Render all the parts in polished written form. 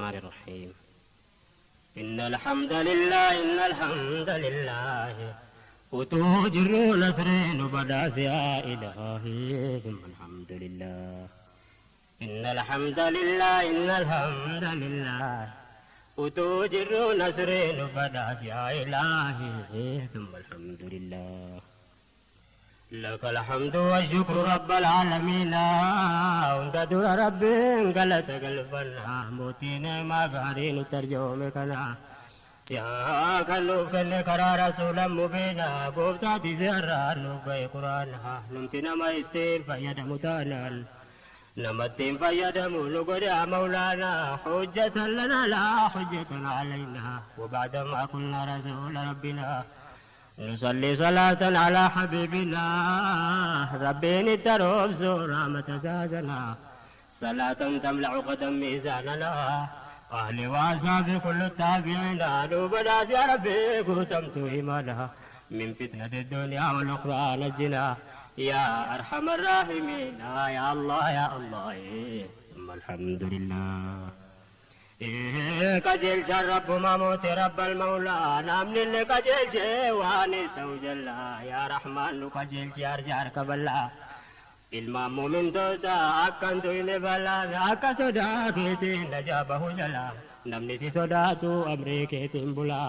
الرحيم. إن الحمد لله إن الحمد لله وتوجر نسرين بداس يا إلهي ثم الحمد لله. إن الحمد لله إن الحمد لله وتوجر نسرين بداس يا إلهي ثم الحمد لله. لك الحمد والشكر رب العالمين وانت دور ربي قلت قلبنا موتينا ما قارين ترجمكنا يا كلوب كل رسولا مبينا قبتا تزرع نبي قرآنها نمتنا ما يستير فيد متانا نمتين فيد مولوغ يا مولانا حجة لنا لا حجة علينا وبعد ما قلنا رسول ربنا نصلي صلاة على حبيبنا ربي تروب زورا متزازنا صلاة تملأ قدم ميزاننا أهل وأصحاب كل التابعين نوبنا يا ربي كتمت إيمانها من فتنة الدنيا والأخرى نجنا يا أرحم الراحمين يا الله يا الله ثم الحمد لله. قجل رب ما موت رب المولى نامن اللي قجل جواني سوجلا يا رحمن قجل جار جار كبلا المام من دودا أكن توين بلا أكا سودا كيتين نجابه جلا نمني سي سودا تو أمريكي تنبلا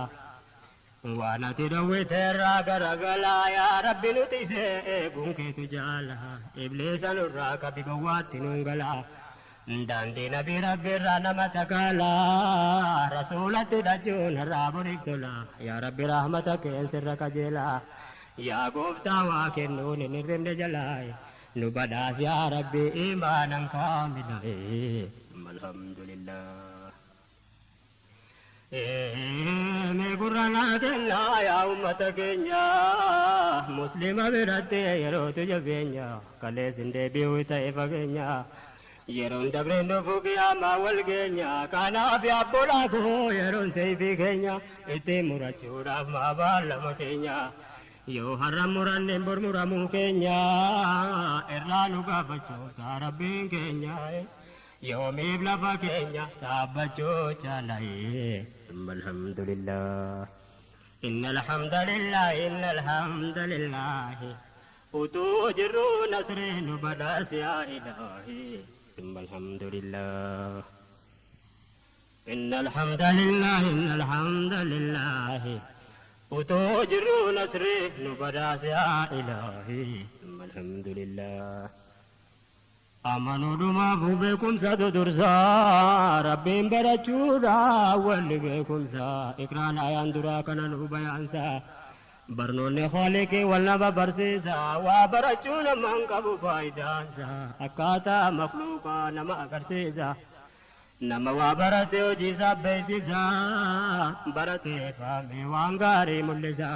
وانا تدوي ترى غرغلا يا ربي نتيسي قنكي تجالا إبليس نراك بقوات ننغلا داندي نبي ربي رانا متكالا رسولة دجون رابريكتلا يا ربي رحمتك سرك جلا يا قفتا واكنون نرم جلاي نبداس يا ربي إيمانا كاملا الحمد لله. قرانا كنا يا أمة كينيا مسلمة برتي يروت جبينيا كلي زندي بيوتا إفا yeroon dabreen dhufu qiyaamaa wal keenya kanaaf yaabbolaa koo yeroon seefii keenya itti murachuudhaaf maabaan lama keenya yoo har'a muranneen bor muramuu keenya irraa nu gaafachuuta rabbiin keenya yoomiif lafa keenya dhaabbachuu caala'ee alhamdulillah. Inna alhamdulillah inna alhamdulillah وتوجر نسرين بداس يا إلهي ثم الحمد لله. إن الحمد لله إن الحمد لله وتوجر نسرين بداس يا إلهي ثم الحمد لله. أمنوا دما بكم سد درسا ربي برچودا ولبكم سا إقران آيان درا كنن بيانسا برنون خالق والنبى برسيسا وبرچون من قبو فايدانسا أكاتا مخلوقا نما أكرسيسا نما وبرتي وجيسا بيسيسا برتي فامي وانغاري ملسا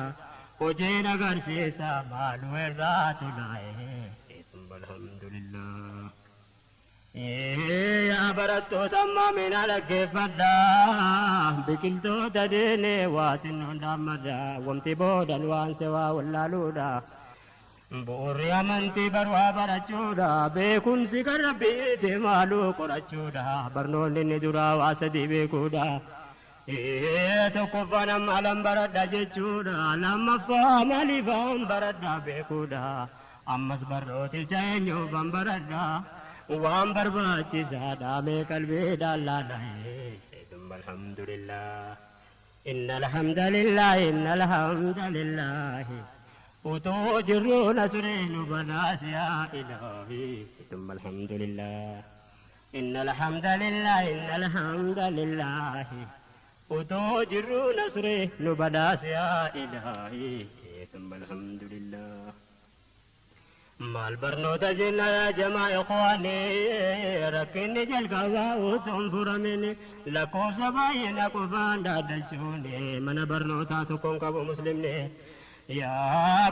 وجينا غرسيسا مالو الراتناي ثم الحمد لله. يا برتو تمامين على كيف بكلتو تديني واتن دمدا وامتي بودا وان سوا ولا بوريا منتي بروا برچودا بكون سكر بيت مالو قرچودا برنون ندرا واسدي بكودا تكفنا مالم بردا جچودا لما فامالي فام بردا بكودا أمس بروتي جنيو بمبردا وان برباچ زادا میں قلبي ڈالا نہیں ثم الحمد لله. إن الحمد لله إن الحمد لله وتوجر نسرين بناس يا إلهي ثم الحمد لله. إن الحمد لله إن الحمد لله وتوجر نسرين بناس يا إلهي ثم الحمد لله. مال برنوتا جنا يا جماعة إخواني ركني جلقوا وتنفر مني لكو سباينا كفان دادشوني من برنوتا تكون كبو مسلمني يا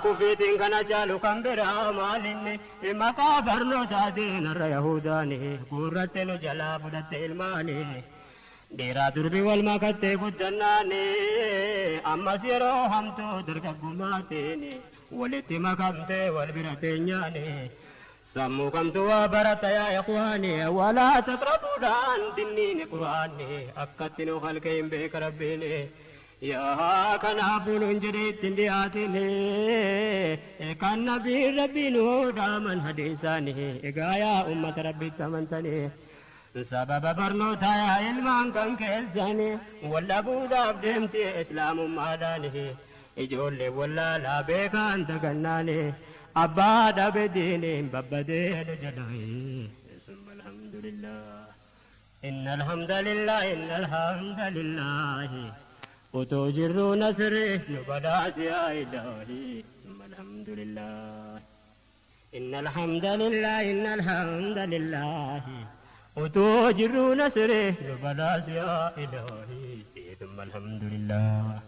كفيتين كان جالو كمبرا مالني مكا برنوتا دين اليهوداني قرتن جلا بدت الماني ديرا دربي والمكتي قدناني أما سيرو همتو درك قماتيني ولتي مكانتي والبرتي نياني Sammuu kamtu waa barata yaa ikhwaani walaa taqrabuudhaan dinniin qur'aanni akkatti nu halkee hin beeka rabbiini. Yaa kanaafuu nun jedhe ittiin dhiyaatini kan nabiin rabbiin dhaaman hadiisaani egaa yaa ummata rabbitti amantanii. Sababa barnootaa yaa ilmaan kan keessani wallabuudhaaf deemti islaamummaadhaani ijoollee wallaalaa beekaan tagannaani abbaa dhabe diiniin babbadee nu jedhae. Summa alhamdulillah. Inna alhamdulillah inna alhamdulillah. Utuu jirru nasri nu badhaasi yaa ilaahi. Summa alhamdulillah. Inna alhamdulillah inna alhamdulillah. Utuu jirru nasri nu badhaasi yaa ilaahi. Summa alhamdulillah.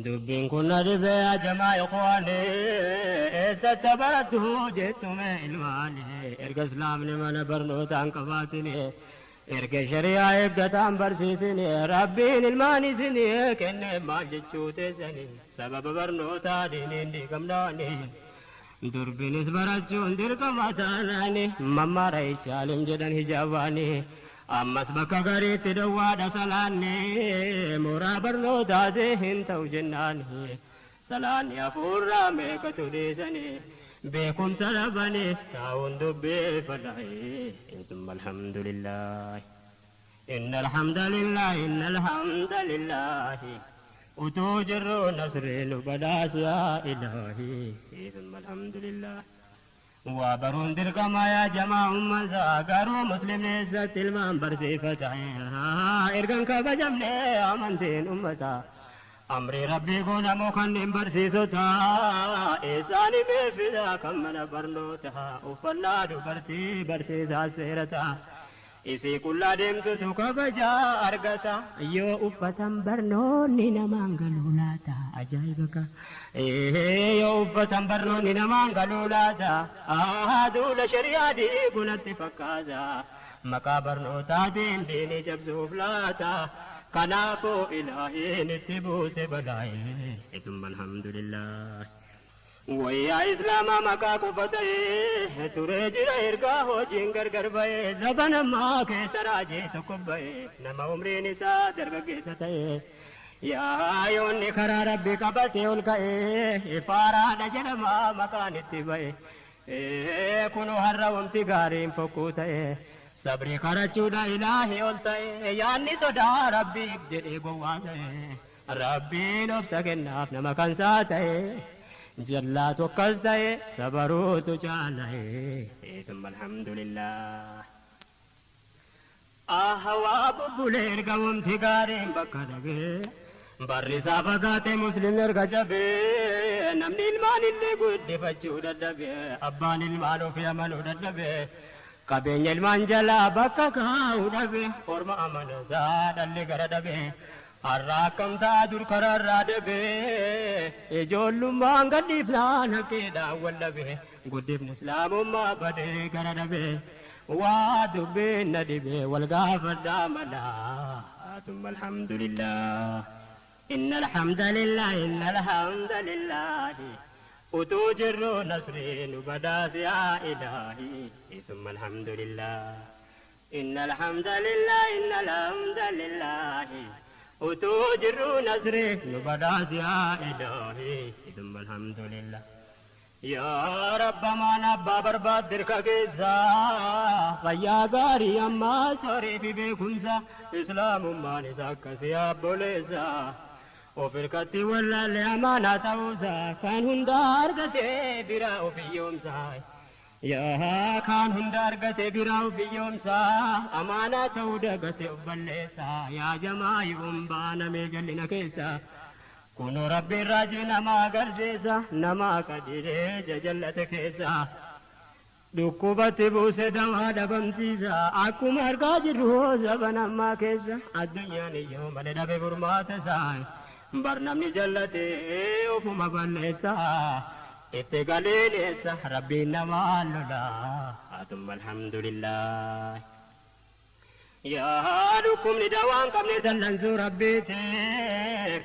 Dubbiin kun na dhibee yaa jamaa ikhwaani eessatti barattu jettume ilmaani erga islaamni mana barnootaan qabaatini erga shari'aa eeggataan barsiisini rabbiin ilmaan isinii kenne maal jechuu teessani sababa barnootaa diiniin diigamnaani durbinis barachuun dirqama taanaani mammaara ichaalim jedhan hijaabaani ammas bakka gariitti dawwaadha salaanni mooraa barnootaati hin ta'u jennaani salaanni hafuurraa meeqatu dhiisani beekumsa dhabani taa'uun dubbeeffadhae. Thumma alhamdulillah. Inna alhamdulillah inna alhamdulillah. Utuu jirru nasri nu badhaasi yaa ilaahi. Thumma alhamdulillah. Waa baruun dirqama yaa jamaa ummataa garuu muslimni eessatti ilmaan barsiifata ergan kabajamne amantiin ummataa amri rabbii kun ammoo kanneen barsiisota eessaani meeffisaa kan mana barnootaa uffannaa dubartii barsiisaa seerataa isii qullaa deemtutu kabajaa argata yoo uffatan barnoonni namaan galuu laata ajaa'iba ka yoo uffatan barnoonni namaan galuu laata duula shari'aa diigunatti fakkaata maqaa barnootaatiin diinii cabsuuf laata kanaafuu ilaahiin itti buuse balaa'ee. Thumma alhamdulillah. Wayyaa islaamaa maqaa qofa ta'ee turee jira ergaa hojiin gargar ba'ee zabana ammaa keessa raajii tokko ba'ee nama umriin isaa dargaggeessa ta'ee yaa yoonni karaa rabbi qabatee ol ka'ee faaraadha jedhama maqaan itti ba'e kunoo har'a wanti gaariin fokkuu ta'ee sabrii karachuudha ilaahi ol ta'ee yaanni sodaa rabbiif jedhee gowwaa ta'ee rabbiin obsa kennaaf nama kansaa ta'ee. Jallaatu akkas ta'e sabaruutu caala'e. Thumma alhamdulillah. Hawaa bubbulee erga wanti gaariin bakka dhabee barri isaa fagaate muslimni erga jabee namni ilmaan illee guddifachuu dadhabee abbaan ilmaan ofii amanuu dadhabee qabeenya ilmaan jalaa bakka kaa'uu dhabee orma amanataa dhalli gara dhabee. Har'a akkam ta'a dur karaarraa dhabee ijoollummaan gadhiifnaan haqeedhaan wal dhabee guddifni islaamummaa badee gara dhabee waa dubbiin na dhibee wal gaafadhaa malaa. Thumma alhamdulillah. Inna alhamdulillah inna alhamdulillah. Utuu jirru nasri nu badhaasi yaa ilaahi. Thumma alhamdulillah. Inna alhamdulillah inna alhamdulillah. Utuu jirru nasri nu badhaasi yaa ilaahi. Thumma alhamdulillah. Yaa Rabba maan abbaa barbaad dirqa keessaa fayyaa gaarii ammaa sorii fi beekumsa islaamummaan isa akkasii abboleessa of hirkatti wallaalle amaanaa ta'uusaa kan hunda argatee biraa of hiyyoomsaa yaa kan hunda argatee biraa of hiyyoomsaa amaanaa ta'uu dagatee of balleessaa yaa jamaa yoom baanamee jal'ina keessaa. Kunoo rabbiin raajii nama agarsiisa nama qajeelee jajallate keessa dhukkubatti buuse dawaa dhabamsiisa akkuma argaa jirru zaban ammaa keessa addunyaan iyyuu malee dhabe furmaata isaa bar namni jallate ofuma balleessa itti galeeleessa rabbiin namaa lola. Thumma alhamdulillah. Yaa dhukkubni dawaan qabne dallansuu rabbiiti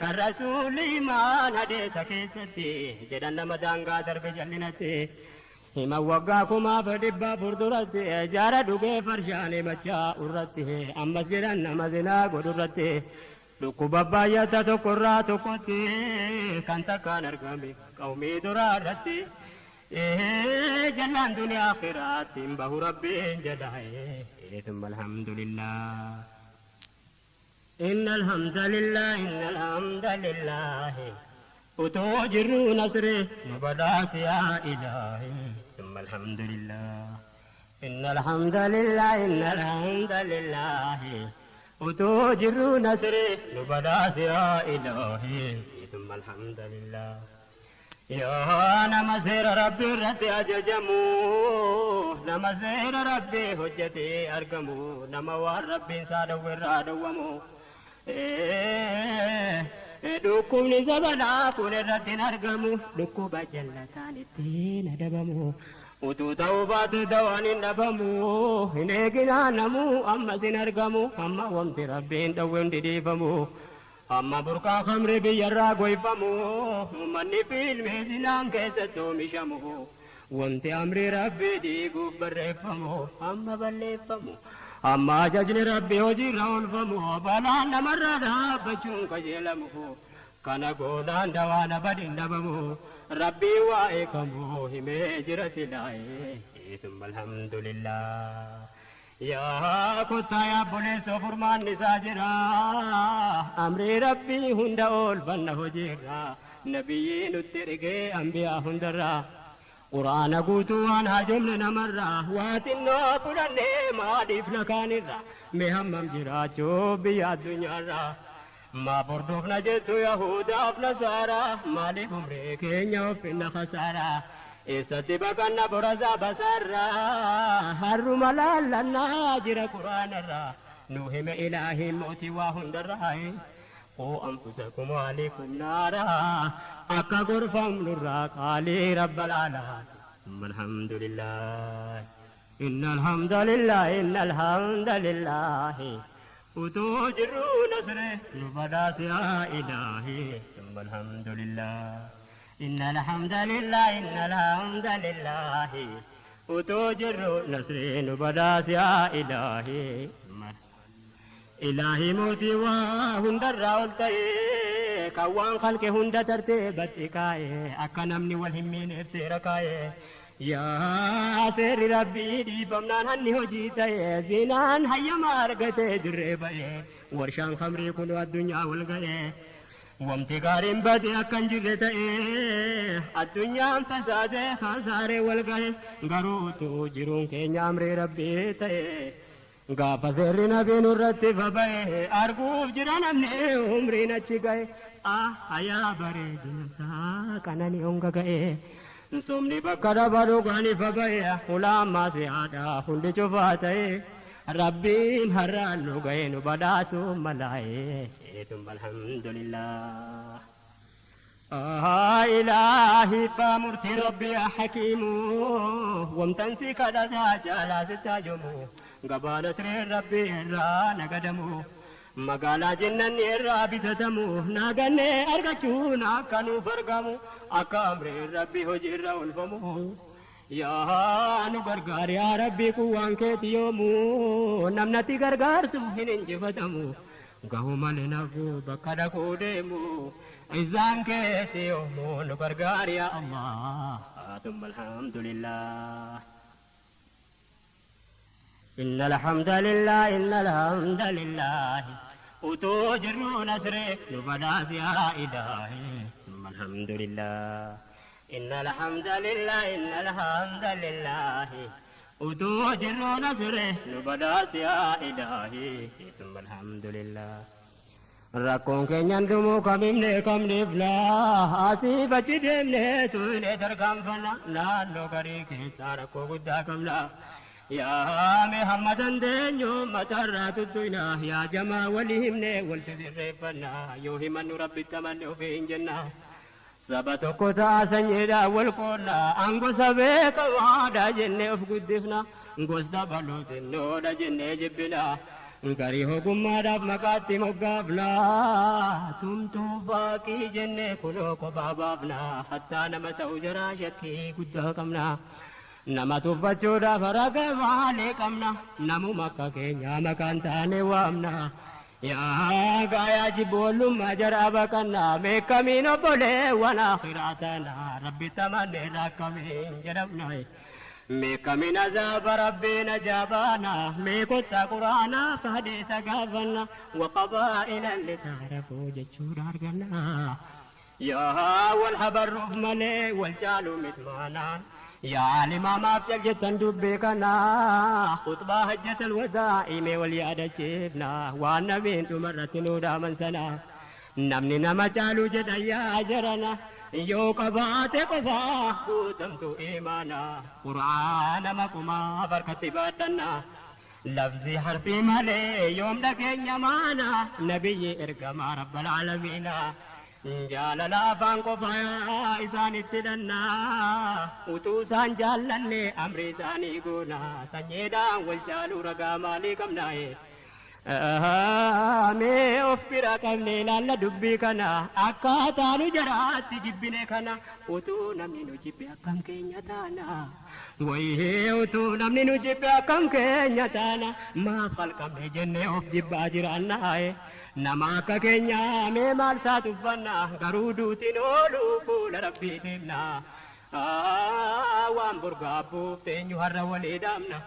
kan rasuulli imaan hadeessa keessatti jedhan nama daangaa darbe jallinatti. Hima waggaa 1400 duratti jaara dhugee farshaan himachaa irratti ammas jedhan nama zinaa godhu irratti dhukkuba baay'ata tokkorraa tokkotti kan takkaan argame qawmii duraa irratti jallaan duniyaa akhiraatti hin bahu rabbiin jedha. ثم الحمد لله إن الحمد لله إن الحمد لله وتوجر نصري نبداس يا إلهي ثم الحمد لله إن الحمد لله إن الحمد لله وتوجر نصري نبداس يا إلهي ثم الحمد لله يا نمسير ربي رتي أججمو نمسير ربي حجتي أرقمو نموار ربي سادو الرادومو dhukkubni sabanaa kun irratti hin argamu dhukkuba jallataan ittiin adabamu utuu ta'uu baate dawaan hin dhabamu hin eeginaa namuu ammas hin argamu amma wanti rabbiin dhowwe hundi dhiifamu amma burqaa khamri biyyarraa goyfamu manni fiilmii zinaan keessatti oomishamu wanti amri rabbii dhiiguuf barreeffamu amma balleeffamu amma ajajni rabbi hojiirra oolfamu balaan namarra dhaabbachuun qajeelamu kana goonaan dawaan abadin dhabamu rabbii waa'ee kamuu himee jira silaa'ee ثم الحمد لله yaa kottaa yaa obboleessoo furmaanni isaa jira amrii rabbii hunda oolfanna hojiirra nabiyyi nutti dhigee ambiyaa hundarraa quraana guutuu waan haajomne namarraa waa xinnoo fudhannee maaliif nakaanirra mee hammam jiraachuu biyya addunyaarraa maa hordofna jettu yahudaaf nasaaraa maaliif umrii keenya ofinna khasaaraa eessatti baqanna borasaa basaarraa harruma laallannaa jira quraanarraa nu hime ilaahiin mootii waa hundarraa quu anfusakum waalikum naaraa akka gorfamnurraa qaalii rabbal aalaa ثم الحمد لله إن الحمد لله إن الحمد لله وتوجر نصره نبداس يا إلهي ثم الحمد لله إن الحمد لله إن الحمد لله وتوجر نصره نبداس يا إلهي إلهي موتي وهندر أولتي كوان خلق هند ترتيبتي كاي أكنمني والهمين إفسيركاي يا سير ربي دي بمنان هني هجيتي زينان هيا مارقتي دربي ورشان خمري كل الدنيا والغي وامتقارن بدي أكن جرتي الدنيا فسادة خسارة والغي غروتو جرون كي أمري ربي تي gaafa seerri nabii nurratti baba'e arguuf jira namni umriin achi ga'e hayaa bareedina isaa qananii honga ga'e sumni bakka dhaba dhugaanii baba'e ulaamaa si'aadha hundi cufaa ta'e rabbiin har'aan nu ga'e nu badhaasuu malaa'e ثم الحمد لله إلهي فمرتي ربي حكيم وامتنسي كذا جالا ستاجمو gabaana siree rabbii irraa nagadamu magaalaa jennanni irraa bitatamu nagannee argachuun akka nuuf argamu akka amreen rabbii hojiirra oolfamu yaa nu gargaar yaa rabbii kun waan keeti yoomu namnatti gargaarsu hin injifatamu gahu malee nafu bakka dhaquu deemu izzaan keessi yoomu nu gargaar yaa Allah ثم الحمد لله إن الحمد لله إن الحمد لله وتوجر نصري نبداس يا إلهي ثم الحمد لله إن الحمد لله إن الحمد لله وتوجر نصري نبداس يا إلهي ثم الحمد لله rakkoon keenyan dhumuu kamimne kamnifna asii bachi deemne tuyne tarkaanfanna naannoo garii keessaa rakkoo guddaa qabna yaa mee hamma dandeenyu mataarraa tuttuina yaa jamaa walii himne wal sirreeffanna yoo himannu rabbitti amanne ofii hin jenna saba tokko ta'a sanyiidhaa wal qoonna angosa beekamaadha jennee of guddifna gosta baluu xinnoodha jennee jibbina garii ogummaadhaaf maqaatti moggaafna tumtuu baaqii jennee kunoo kophaa baafna hattaa nama ta'u jaraa shakkii guddaa qabna. Nama tuffachuudhaaf ragaa maalii qabna? Namuma akka keenyaa maqaan taane waamna. Yaa gaayaa jibboolummaa jara baqannaa meeqamiin obboleewwan akhiraa taana rabbi tamannee rakkamiin jedhamna. Meeqamiin azaaba rabbiin ajaabaana meeqotta quraanaa hadiisa gaafanna waqabaa'ila litaarafuu jechuudha arganna. Yaa wal habarruuf malee wal caalu mitmaanaan. Yaa alimaamaaf jaljettan dubbii kana khutbaa hajjatal wadaa'i mee wal yaadachiifna waan nabiin dhumarratti nuu dhaaman sana. Namni nama caalu jedhan yaa jarana yoo qabaate qofaa guutamtu imaana quraana maqumaa harkatti baadhanna. Lafzi harfii malee yoom dhageenya maana nabiyyi ergamaa rabbal aalamiina. Jaalala afaan qofaa isaanitti hidhannaa utuu isaan jaallanne amri isaanii goona sanyiidhaan wal caaluu ragaa maalii qabnaaye. Mee of bira qabne ilaalla dubbii kana akkaataa nu jaraatti jibbine kana utuu namni nu jibbe akkam keenya taana. Wayii utuu namni nu jibbe akkam keenya taana maaf qalqabne jennee of jibbaa jiraannaaye. Nama akka keenyaa mee maal isaa tuffanna garuu duutiin oolu fuula rabbii deemna. Waan burgaabbuuf eenyu har'a walii dhaamna.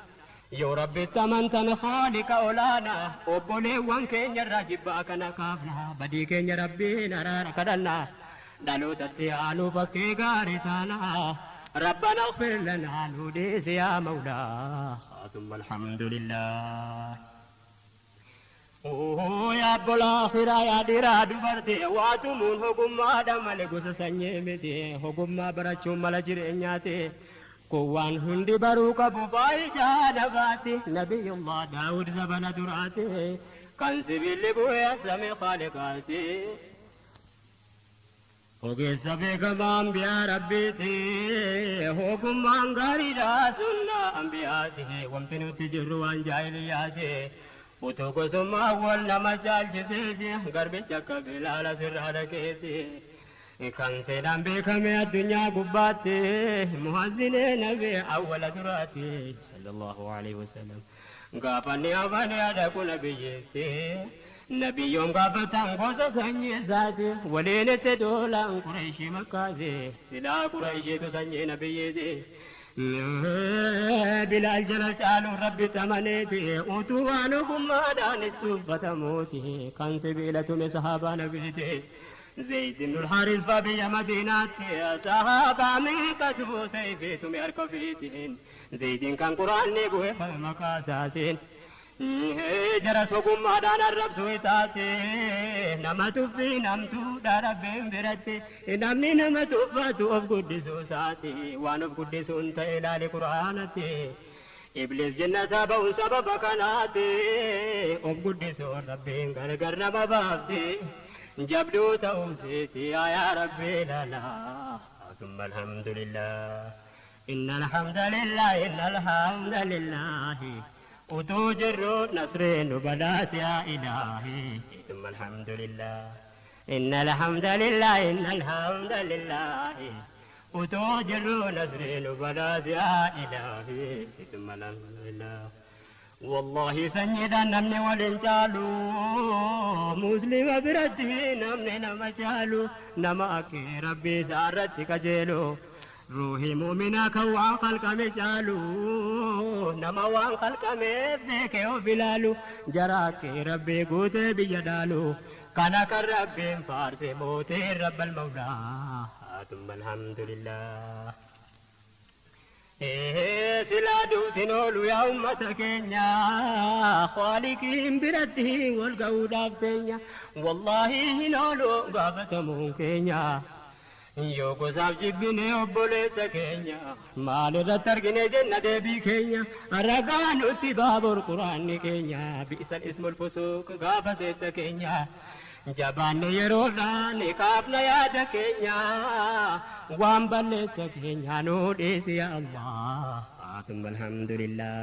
Yoo rabbitti amantan haaliqa olaana obboleewwan keenya irraa jibbaa kana kaafna badii keenya rabbiin araara kadhanna. Dhalootatti aanuu fakkii gaarii taana. Rabbana ighfir lanaa nu dhiisi yaa mawlaa. Thumma alhamdulillah. Yaa obbolaa akhiraa yaa dhiiraa dubartii waa tumuun ogummaadha malee gosa sanyii miti ogummaa barachuun mala jireenyaati. Kun waan hundi baruu qabu faayidaa nafaati nabiyyummaa Daawud zabana duraati kan sibiilli bu'ee samii khaaliqaati. Ogeessa beekamaa ambiyaa rabbiiti ogummaan gaariidha sunnaa ambiyaati wanti nuti jirru waan jaahiliyyaati. Utuu gosummaa wal nama caalchiseeti garbicha akka bilaala sirraa dhaqeeti. Kan seenaan beekame addunyaa gubbaatti muhazzinee nabi awwala duraati sallallahu alaihi wasallam. Gaafanni afaan yaada kun biyyeetti nabiyyoon gaafatan gosa sanyii isaati waliin itti duulaan Qureeshii makkaati silaa Qureeshiitu sanyii nabiyyeeti. Bilaal jala caaluun rabbi tamaneeti utuu waan ogummaadhaanis tuffatamuuti kan sibiila tume sahaabaa nabiiti. Zayd ibn al-Haris fa biyya Madiinaatti sahaabaa meeqatu sayfii tume harka ofiitiin Zaydiin kan quraanni bu'e maqaa isaatiin. Jara ogummaadhaan arrabsuu taate nama tuffii namtuudha rabbiin biratti namni nama tuffatu of guddisuu isaati waan of guddisuun ta'e ilaali quraanatti. Iblis jannata ba'uun sababa kanaati of guddisuun rabbiin gargar nama baafti jabduu ta'uu seeti yaa rabbi ilaalaa. Thumma alhamdulillah inna alhamdulillah inna alhamdulillah. Utuu jirru nasriin nu badhaase yaa ilaahi. Thumma alhamdulillah inna alhamdulillah inna alhamdulillah. Utuu jirru nasriin nu badhaase yaa ilaahi. Thumma alhamdulillah. Wallahi sanyiidhaan namni waliin caalu muslima biratti namni nama caalu nama akka rabbii isaa irratti qajeelu. Ruuhi muuminaa kan waan qalqame caalu nama waan qalqameef beekee of ilaalu jara akka rabbii guutee biyya dhaalu kana kan rabbiin faarse mootiin rabbal mawlaa. Thumma alhamdulillah. Silaa duutiin oolu yaa ummata keenya khaaliqiin biratti wal ga'uudhaaf teenya wallaahi hin oolu gaafatamuun keenya. Yoo gosaaf jibbine obboleessa keenya maal irratti argine jenna deebii keenya ragaa nutti baabur quraanni keenya bi'sal ismul fusuuq gaafa seessa keenya jabaanne yeroodhaan kaafna yaada keenya waan balleessa keenya nuu dhiisi yaa Allah. Thumma alhamdulillah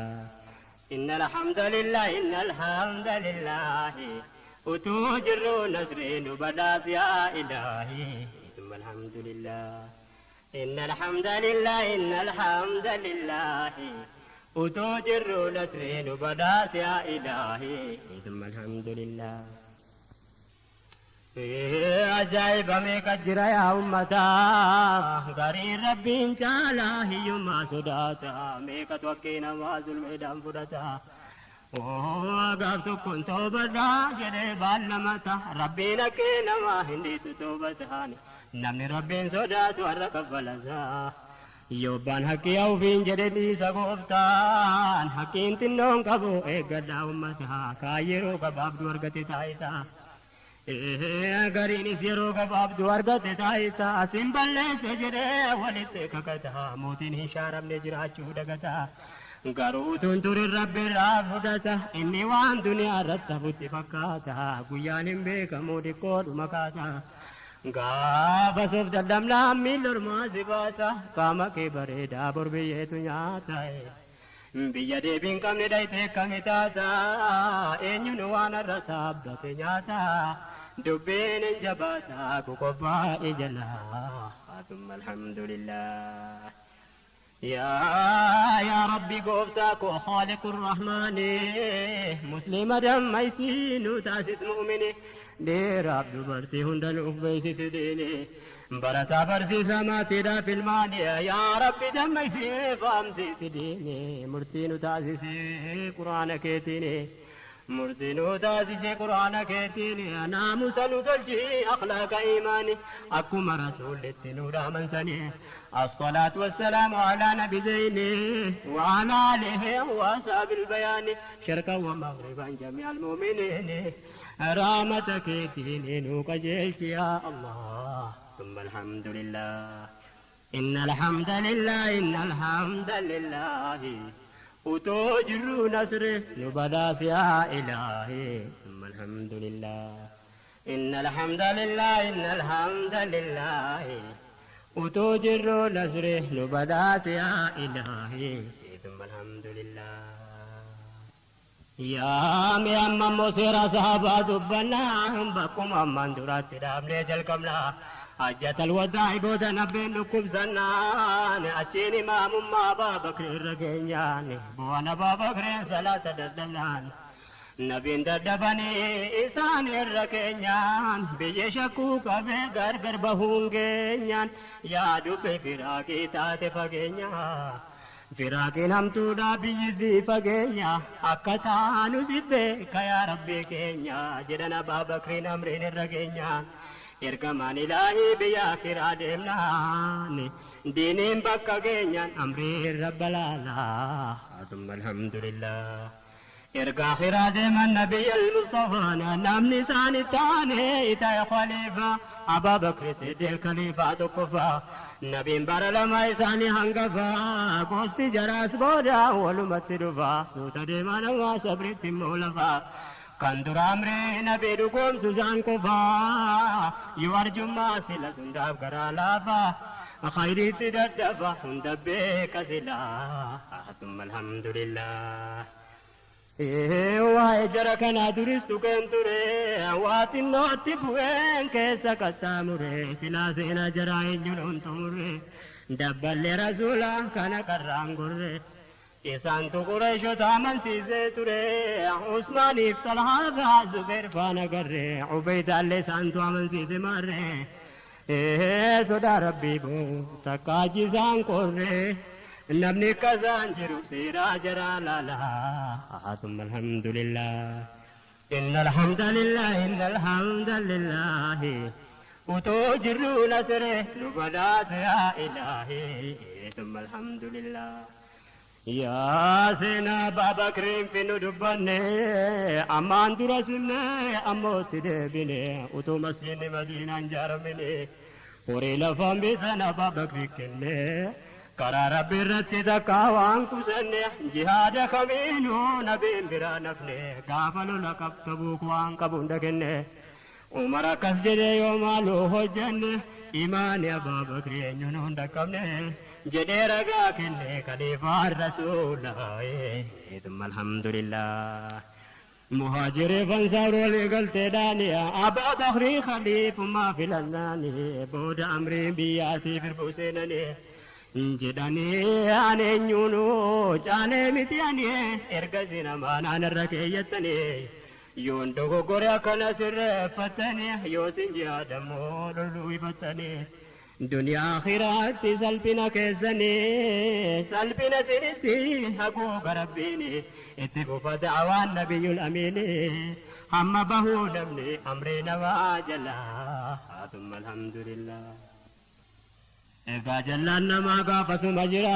inna alhamdulillah inna alhamdulillah utuu jirru nasriin nu badhaas yaa ilaahi. Alhamdulillah إن الحمد لله إن الحمد لله وتوجر نسرين بداس يا إلهي ثم الحمد لله. أجايب ميك جرا يا أمتا غري ربي إن شاء يما سداتا ميك توكينا وازل ميدان فرتا قابت كنت بدا جري بالمتا ربي نكينا ما هندي ستوبتاني نمني ربي سدات ورقب فلزا يوبان حقي أو فين جري سقوفتان حقين تنون كبو إيقدا أمتا كايرو كباب دورغتي تايتا gariinis yeroo gabaabduu argate taayitaa asin balleesse jedhee walitti kakata mootiin hin shaaramne jiraachuu dagata garuu utuun turin rabbi irraa fudhata inni waan duniyaa irratti hafutti fakkaata guyyaan hin beekamu xiqqoodhuma kaata gaafa soof dadhabnaan miila ormaa si baata qaama kee bareedaa bor biyyeetu nyaata. Biyya deebiin qabne dhayitee kami taata eenyuun waan irra dhaabbate nyaata dubbiin hin jabaata qoqophaa'e jalaa thumma alhamdulillah. يا ربي قوفتك خالق الرحمن مسلم دميسين تاسس مؤمني دير عبد برتي هندن أفبيسي سديني برتا برسي سماتي دا في الماني يا ربي دميسي فامسي سديني مرتين تاسسي قرآن كيتيني مرتين تاسسي قرآن كيتيني أنا مسلم تلجي أخلاق إيماني أكما رسول التنور من سني الصلاة والسلام على نبي زيني وعلى آله وأصحاب البيان شرقا ومغربا جميع المؤمنين رحمتك ديني نوكجلت يا الله ثم الحمد لله. إن الحمد لله إن الحمد لله وتوجر نصره نبدا يا إلهي ثم الحمد لله. إن الحمد لله إن الحمد لله وتوجر نصره نبدا يا إلهي ثم الحمد لله. يا أمي مسيرة صحابة دبنا بكم أمان درات دامني جلكمنا حجة الوداع بود نبي نكب زنان أتيني ما مما بابكر الرجيان بوانا بابكر صلاة ددلان نبي ددبني إنسان الرجيان بيشكوك بغرغر بهونجيان يا دب فراقي تات فجيان فراقين هم تودا بيزي فجيا أكتانو سبك يا ربي كينيا جدنا بابكر أمرين الرجيان إرجمان إلهي بيا خير دينين بكا كينيا أمرين رب العالمين ثم الحمد لله. إرجع خير من النبي المصطفى نام نسان الثاني إتا خليفة أبا بكر صديق خليفة تكفى نبي بار لما إساني هنگفا قوستي جراس بودا ولمترفا سوتا ديمان وصبر تمولفا كندر أمري نبي رقوم سوزان كفا يوارجو ما سلا سنداب غرالافا خيري تدفا هندبك سلا ثم الحمد لله. waa'ee jara kanaa duristu kan ture waa xinnootti bu'een keessa qaxxaamure silaa seenaa jaraa eenyuun xumure dabballee rasuula kana qarraan gorre isaantu Qureeshota amansiisee ture Usmaaniif Talhaa fa'aa Zubeer faana garre Ubeydaallee isaantu amansiise marre sodaa rabbii boo takka ajjisaan qorre namni kazaan jiru seeraa jaraa laalaa thumma alhamdulillah. إن الحمد لله إن الحمد لله وتوجر نصره نبدات يا إلهي ثم الحمد لله. يا سينا بابا كريم في ندبني أمان درسني أموت دبني وتو مسجد مدينة جرمني وريلا فامبي سنا بابا كريم karaa rabbi irratti takka waan kusanne jihaada kamiinuu nabiin biraa nafne gaafa lola qabtabuuk waan qabu hunda kenne Umar akkas jedhee yoo maaloo hojjenne imaani Abaa Bakri eenyuun hunda qabne jedhee ragaa kenne khaliifaan rasuulaa thumma alhamdulillah. Muhaajiree fansaar walii galteedhaani Abaa Bakrii khaliifummaa filannaani booda amriin biyyaatiif irbuu seenanii jedhanii ani eenyuunuu caalee miti ani ergasii namaa naanarra keeyyattanii yoon dogoggore akkana sirreeffattanii yoo sin jihaadammoo loluu ifattanii duniyaa akhiraatti salphina keessanii salphina sinitti haguuga rabbiini itti fufa da'awaan nabiyyul amiini hamma bahuu namni amrii namaa jalaa thumma alhamdulillah. Egaa jallaan namaa gaafasuma jira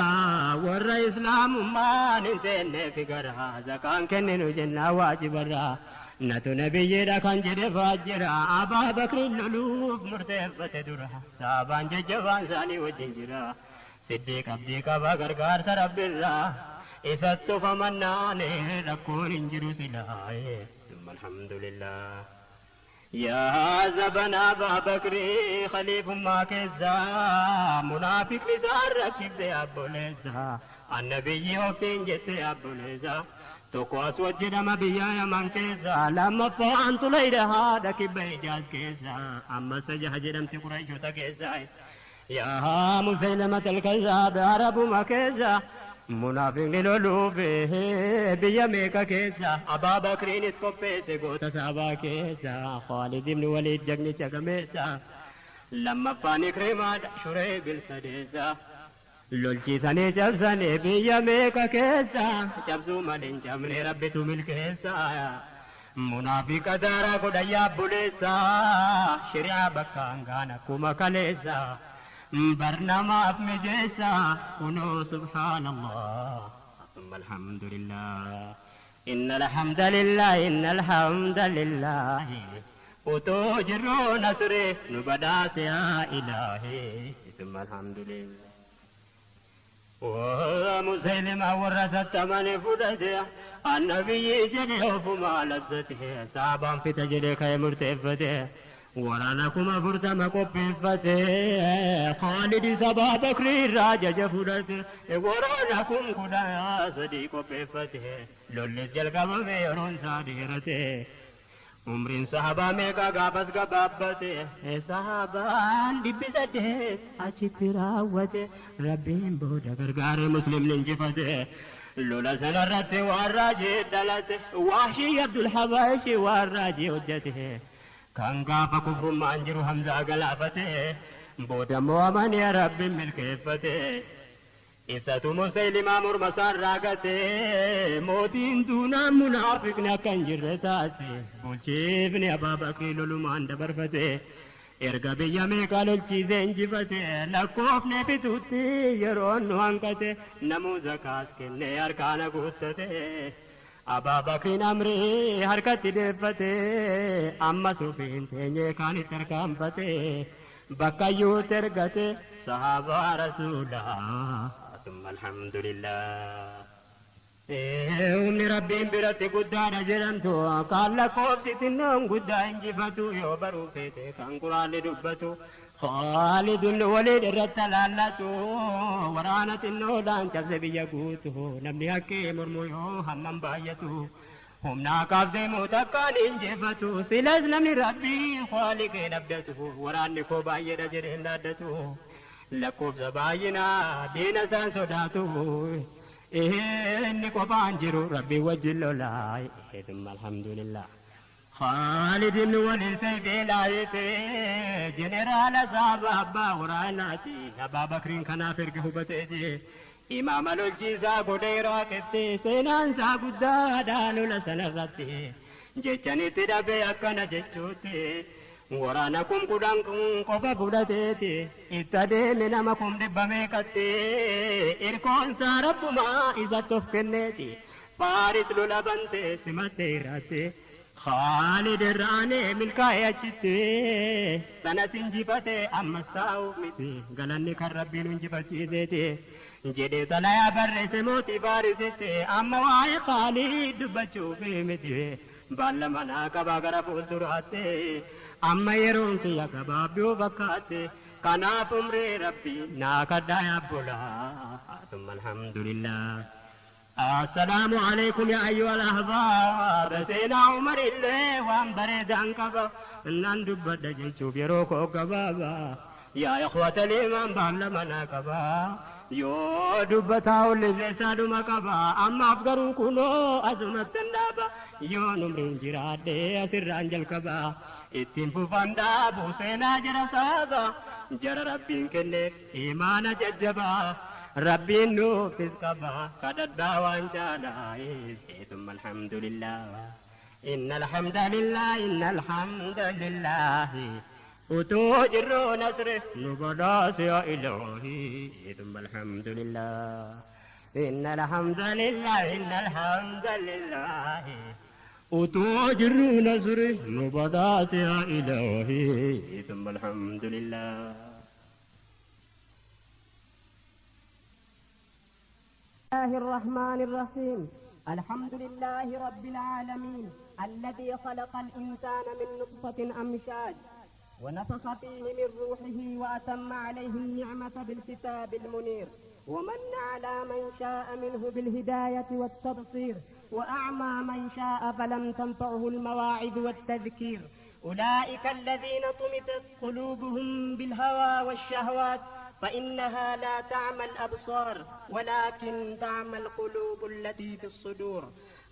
warra islaamummaan hin seenneef gara zakaan kenninu jennaa waajibarra natu nabiyyiidha kan jedhe faajjira Abaa Bakriin loluuf murteeffate dura saabaan jajjabaan isaanii wajjin jira Siddiiq abdii qaba gargaarsa rabbirraa isatti ufamannaan rakkoon hin jiru silaa thumma alhamdulillah. Yaa zabana Abaa Bakrii khaliifummaa keessaa munaafiqni isaan rakkifte abboleessa annabiyyi ofiin jette abboleessa tokko Aswad jedhama biyya Yaman keessa lammaffaan Tulayda haadha kibba Hijaaz keessa amma Sajaha jedhamti Qurayshoota keessa yaa Musaylamat al-Kazzaab Arabuma keessa munaafiqni loluuf biyya meeqa keessa Abaa Bakriinis qopheesse goota saabaa keessa Khaalid ibn Waliid jagnicha gameessa lammaffaan Ikrimaadha Shureebil sadeessa lolchiisanii cabsanii biyya meeqa keessa cabsuu malee hin cabne rabbitu milkeessa munaafiqa daaraa godhan yaabbuleessa shari'aa bakka hangaan akkuma kaleessa barnamaaf mijeessa kunoo subhaanallah thumma alhamdulillah inna alhamdulillah inna alhamdulillah utoo jirruu nasree nu badhaase yaa ilaahi thumma alhamdulillah. ومسيلمة ورثت من فدته النبي جلي وفما لبسته سابا في تجلي كي مرتفته ورانا كما فرتما قبفته خالد سبا بكري راجا جفرته ورانا كم كدا صديق قبفته لولس جلقب ميرون صادرته umriin sahabaa meeqa gaafas gabaabbate sahabaan dhibbi saddeet achitti raawwate rabbiin booda gargaaree muslimni injifate lola sanarratti waan raajii dhalate waashii Abdul Habaashi waan raajii hojjete kan gaafa kufrummaan jiru Hamzaa galaafate booda mo'amanii rabbiin milkeeffate isatu Musaylimaa morma isaan raagate mootiin duunaan munaafiqni akka hin jirre taase bulchiifni Abaa Bakrii lolumaan dabarfate erga biyya meeqa lolchiisee injifate lakkoofne bituutti yeroon nu hanqate namuu zakaas kennee harkaana guuttate Abaa Bakriin amrii harkatti deeffate amma suufiin teenyee kaanitti harkaanfate bakka iyyuutti ergate sahaabaa rasuulaa ثم الحمد لله. Humni rabbiin biratti guddaadha jedhamtu kan lakkoofsi xinnoon guddaa injifatu yoo baruu feete kan quraanni dubbatu Khaalid ibn Waliid irratti alaallatu waraana xinnoodhaan cabse biyya guutu namni haqqee mormu yoo hammam baay'atu humnaa kaaf deemuu takkaan injifatu silas namni rabbii Khaaliqeen abdatu waraanni koo baay'eedha jedhee hin dhaaddatu lakkoofsa baay'inaa diina isaan sodaatu inni qophaan jiru rabbii wajjin lolaa thumma alhamdulillah. Khaalid ibn Waliid sayfii laayite jeneraala saaba abbaa waraanaati Abaa Bakriin kanaaf erga hubateeti imaama lolchiisaa godhee Iraaqitti seenaan isaa guddaadha lola sanarratti jechanitti dhabee akkana jechuutti waraana kum kudhan kun qofa fudhateeti itti adeeme nama kum dhibba meeqatti irkoonsaa rabbumaa isatti of kenneeti Faaris lola bante simattee irratti Khaalid irraanee milkaa'ee achitti sanas injifate ammas taa'uuf miti galanni kan rabbiin injifachiiseeti jedhee xalayaa barreesse mootii Faarisitti amma waa'ee Khaalid dubbachuuf miti baalla manaa qabaa gara fuulduraatti amma yeroon kiyya gabaabduu fakkaate kanaaf umrii rabbii naa kadhaa yaabbolaa thumma alhamdulillah. السلام عليكم يا أيها الأحباب سيدنا عمر اللي وان بريد أنكبا نان دبت جيتشوف يروكو كبابا يا إخوة الإيمان بعلمنا كبا يو دبتاو اللي سادو مكبا أما أفقروا كنو أزمة النابا يو نمرين جرادي أسر أنجل كبا ittiin fufan dhaabu seenaa jara saaba jara rabbiin kenneef imaana jajjabaa rabbiin nuufis qaba kadhadhaa waan caalaa ثم الحمد لله إن الحمد لله إن الحمد لله وتوجر نصره نبراس يا إلهي ثم الحمد لله إن الحمد لله إن الحمد لله وتوجر نصره نبضات يا إلهي ثم الحمد لله. الله الرحمن الرحيم الحمد لله رب العالمين الذي خلق الإنسان من نطفة أمشاج ونفخ فيه من روحه وأتم عليه النعمة بالكتاب المنير ومن على من شاء منه بالهداية والتبصير وأعمى من شاء فلم تنفعه المواعظ والتذكير أولئك الذين طمست قلوبهم بالهوى والشهوات فإنها لا تعمى الأبصار ولكن تعمى القلوب التي في الصدور.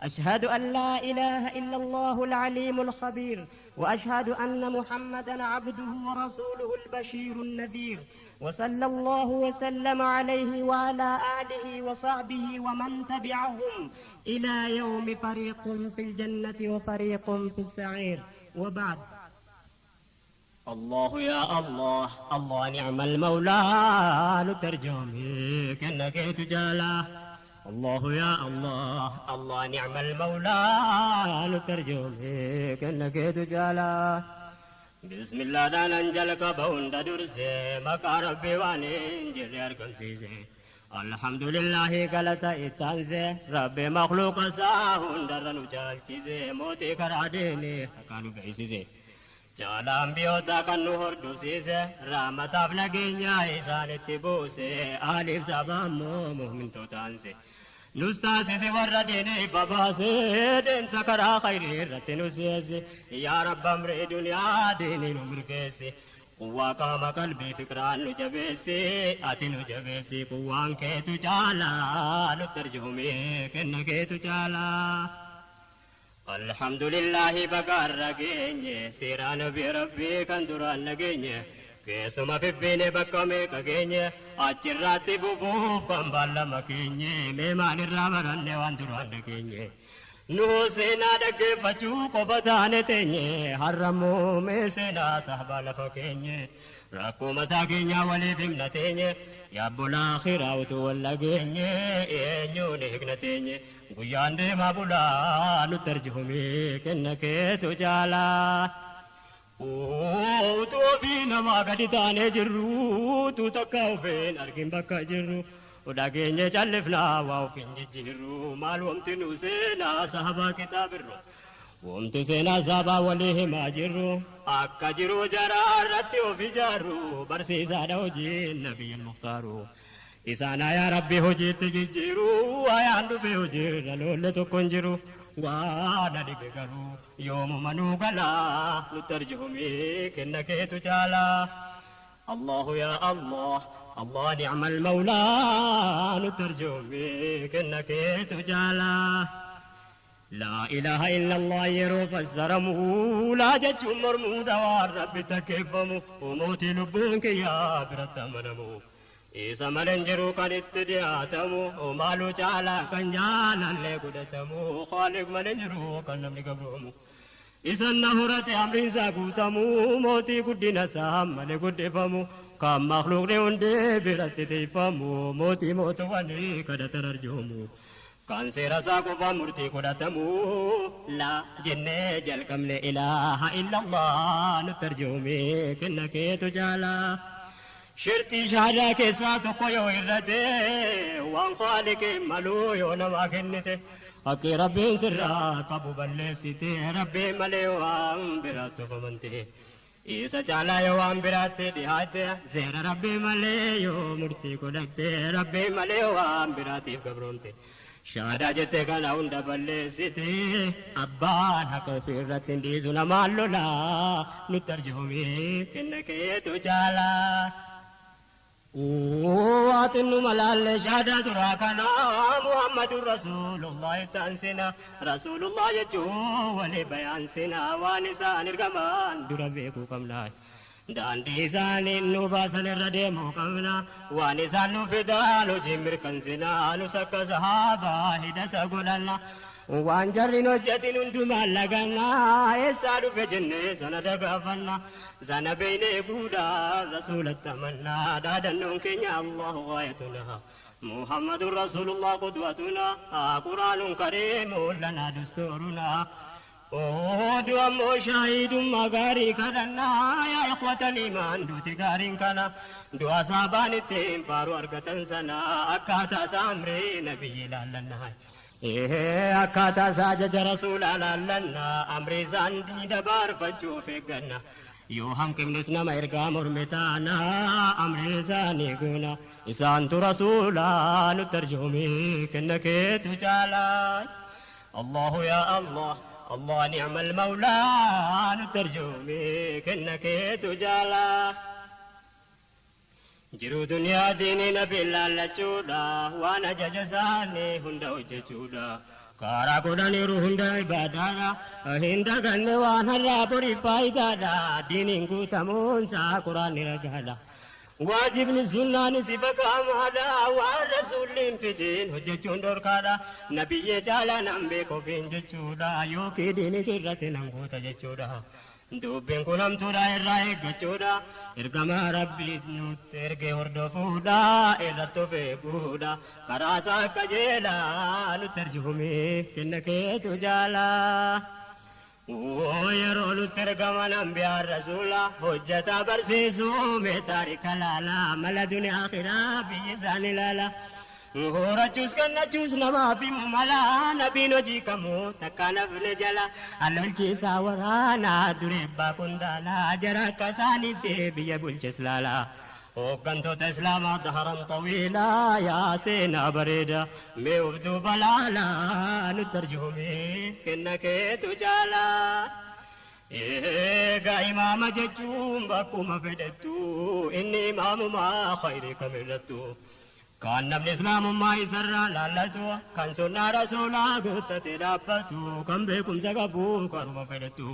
أشهد أن لا إله إلا الله العليم الخبير وأشهد أن محمدا عبده ورسوله البشير النذير وصلى الله وسلم عليه وعلى آله وصحبه ومن تبعهم إلى يوم فريق في الجنة وفريق في السعير. وبعد. الله يا الله الله نعم المولى نترجمي كأنك تجالا الله يا الله الله نعم المولى نترجمي كأنك تجالا بسم الله دانجلك بوند درسي مكا ربي وانجل يركن سيسي الحمد لله قالت إتانزي ربي مخلوق ساهون درنو جالچيزي موتي كراديني كانوا بيسيزي جالان بيوتا كانوا هردوسيزي رحمة أفلقينيا إسان اتبوسي آلف سبامو مؤمن توتانزي نستاسيسي ورديني باباسي دين سكرا خيري رتنوسيسي يا رب أمري دنيا ديني نمركيسي قوة قام قلبي فكران نجبسي أتي نجبسي قوان كيتو جالا نترجمي كن كيتو جالا الحمد لله بقار رجيني سيران بربي كان دران نجيني كيسما في بيني بكمي كجيني أجراتي بوبو كم بالا مكيني ممان الرابران وان دران نجيني نو سينا دك بچو کو بدانے تینye حرمو میں سینا صحابہ لفکینye رکو متا گینیا ولی بمنا تینye یا بولا خیراوت ولا گینye اینyo نہگنا تینye گویان دے ما بولا نو ترجمے کنکے تو جالا او تو بھی نما گدی تانے جرو تو تکاو بین ارگن بکا جرو وداگینye callifna waa ofiin jijjiirru maal wamti nu seenaa sahabaa kitaabirru wamti seenaa sahabaa walii himaa jirru akka jiru jaraa irratti of ijaarru barsiisaadha hojiin nabiyyin muhtaaru isaan yaa rabbi hojiitti jijjiiru ayaan dhufe hojiirra loolle tokko hin jiru waan dhibe garuu yoomuma nuu galaa nu tarjumii kenna keetu caalaa الله يا الله الله نعم المولى نترجمي كنك تجالا لا إله إلا الله يروف الزرمو لا جج مرمود والرب تكفمو وموت لبونك يا برت منمو إذا ملنجرو كان اتدياتمو ومالو جالا كنجالا لقدتمو خالق ملنجرو كان نملك برومو إذا نهرت أمرين ساقوتمو موتي قدنا سام لقدفمو كم مخلوق لوندي برت تيفمو موتي موت وني كدتر أرجومو كان سيرا ساقو فمرتي قدتمو لا جنة جلكم لا إله إلا الله نترجمي كنك تجالا شرطي شهادة كيسا تقويو إردي وان خالق ملو يونما كنتي أكي ربي سرا قبو بلسيتي ربي مليوان براتو فمنتي إيسا چالا يوان براتي دهاتي زير ربي مليو مرتي قدتي ربي مليوان براتي قبرونتي Shahaadaa jettee kana hunda balleessite abbaan haqa ofii irratti hin dhiisu namaan lolaa nutti arjoomee kenna keetu caalaa. Waaxinnu malaalle shahaadaa duraa kana Muhammadu Rasuulullah taansina Rasuulullah jechuun walii bayaansina waan isaan ergamaan dura beekuu qabna. Daandii isaanii nu baasan irra deemuu qabna waan isaan nu fidaan hojii mirkansina nus akka sahaabaa hidhata godhanna. Waan jarri hojjetin hundumaan laganna eessaa dhufe jennee sana dagaafanna sana beeynee guudaa rasuulatti amannaa dhaadannoon keenya Allahu gaayatuna. محمد رسول الله قدوتنا قرآن كريم لنا دستورنا Odu ammoo shaahidummaa gaarii kadhannaa yaa ikhwata iimaan duuti gaariin kana du'a saabaan ittiin faaruu argatan sana akkaataa isaa amrii nabiyyi ilaallannaa. Akkaataa isaa ajaja rasuulaa laallannaa amrii isaan dabarfachuuf eegganna. Yoo hanqifnes nama ergaa morme taana amrii isaanii goona isaantu rasuulaa nutti arjoomee kenna keetu caalaa. Allahu yaa Allah. الله نعم المولى نترجمي كنك تجالا جرو دنيا ديني نبي الله لچودا وانا ججساني هندا وجچودا كارا قداني روحندا عبادانا هندا غنه وانا رابوري فايدادا ديني قوتمون سا قران رجالا واجبني سنان صفة كامادا والرسول في دين حجچون دوركادا نبي جالا نمبي كوفين جچودا يوكي دين سرت نمغوتا جچودا دوبين كلام تورا الراي جچودا ارغما ربي نوت ارغه هردفودا ارتو بيغودا كراسا كجيلا نترجمي كنكه تجالا Yeroo nutti ergaman anbiyaa rasuula hojjeta barsiisuu mee taarika laala mala duniyaa akhiraa biyyi isaan ilaala. Horachuus kennachuus namaaf himu mala nabiin hojii kamuu takka nafne jala alolchiisaa waraanaa dureebbaa kundaala jara akka isaaniitti biyya bulches laala. Hooggantoota Islaamaa daharan xawiilaa yaa seenaa bareeda mee of duuba laalaa nutti arjoomee kenna keetu caalaa. Egaa imaama jechuun bakkuma fedhettu inni imaamumaa khayrii kamirrattu. Kan namni islaamummaa isarraa laallatu kan sunnaa rasuulaa guuttatee dhaabbatu kan beekumsa qabu karuma fedhettu.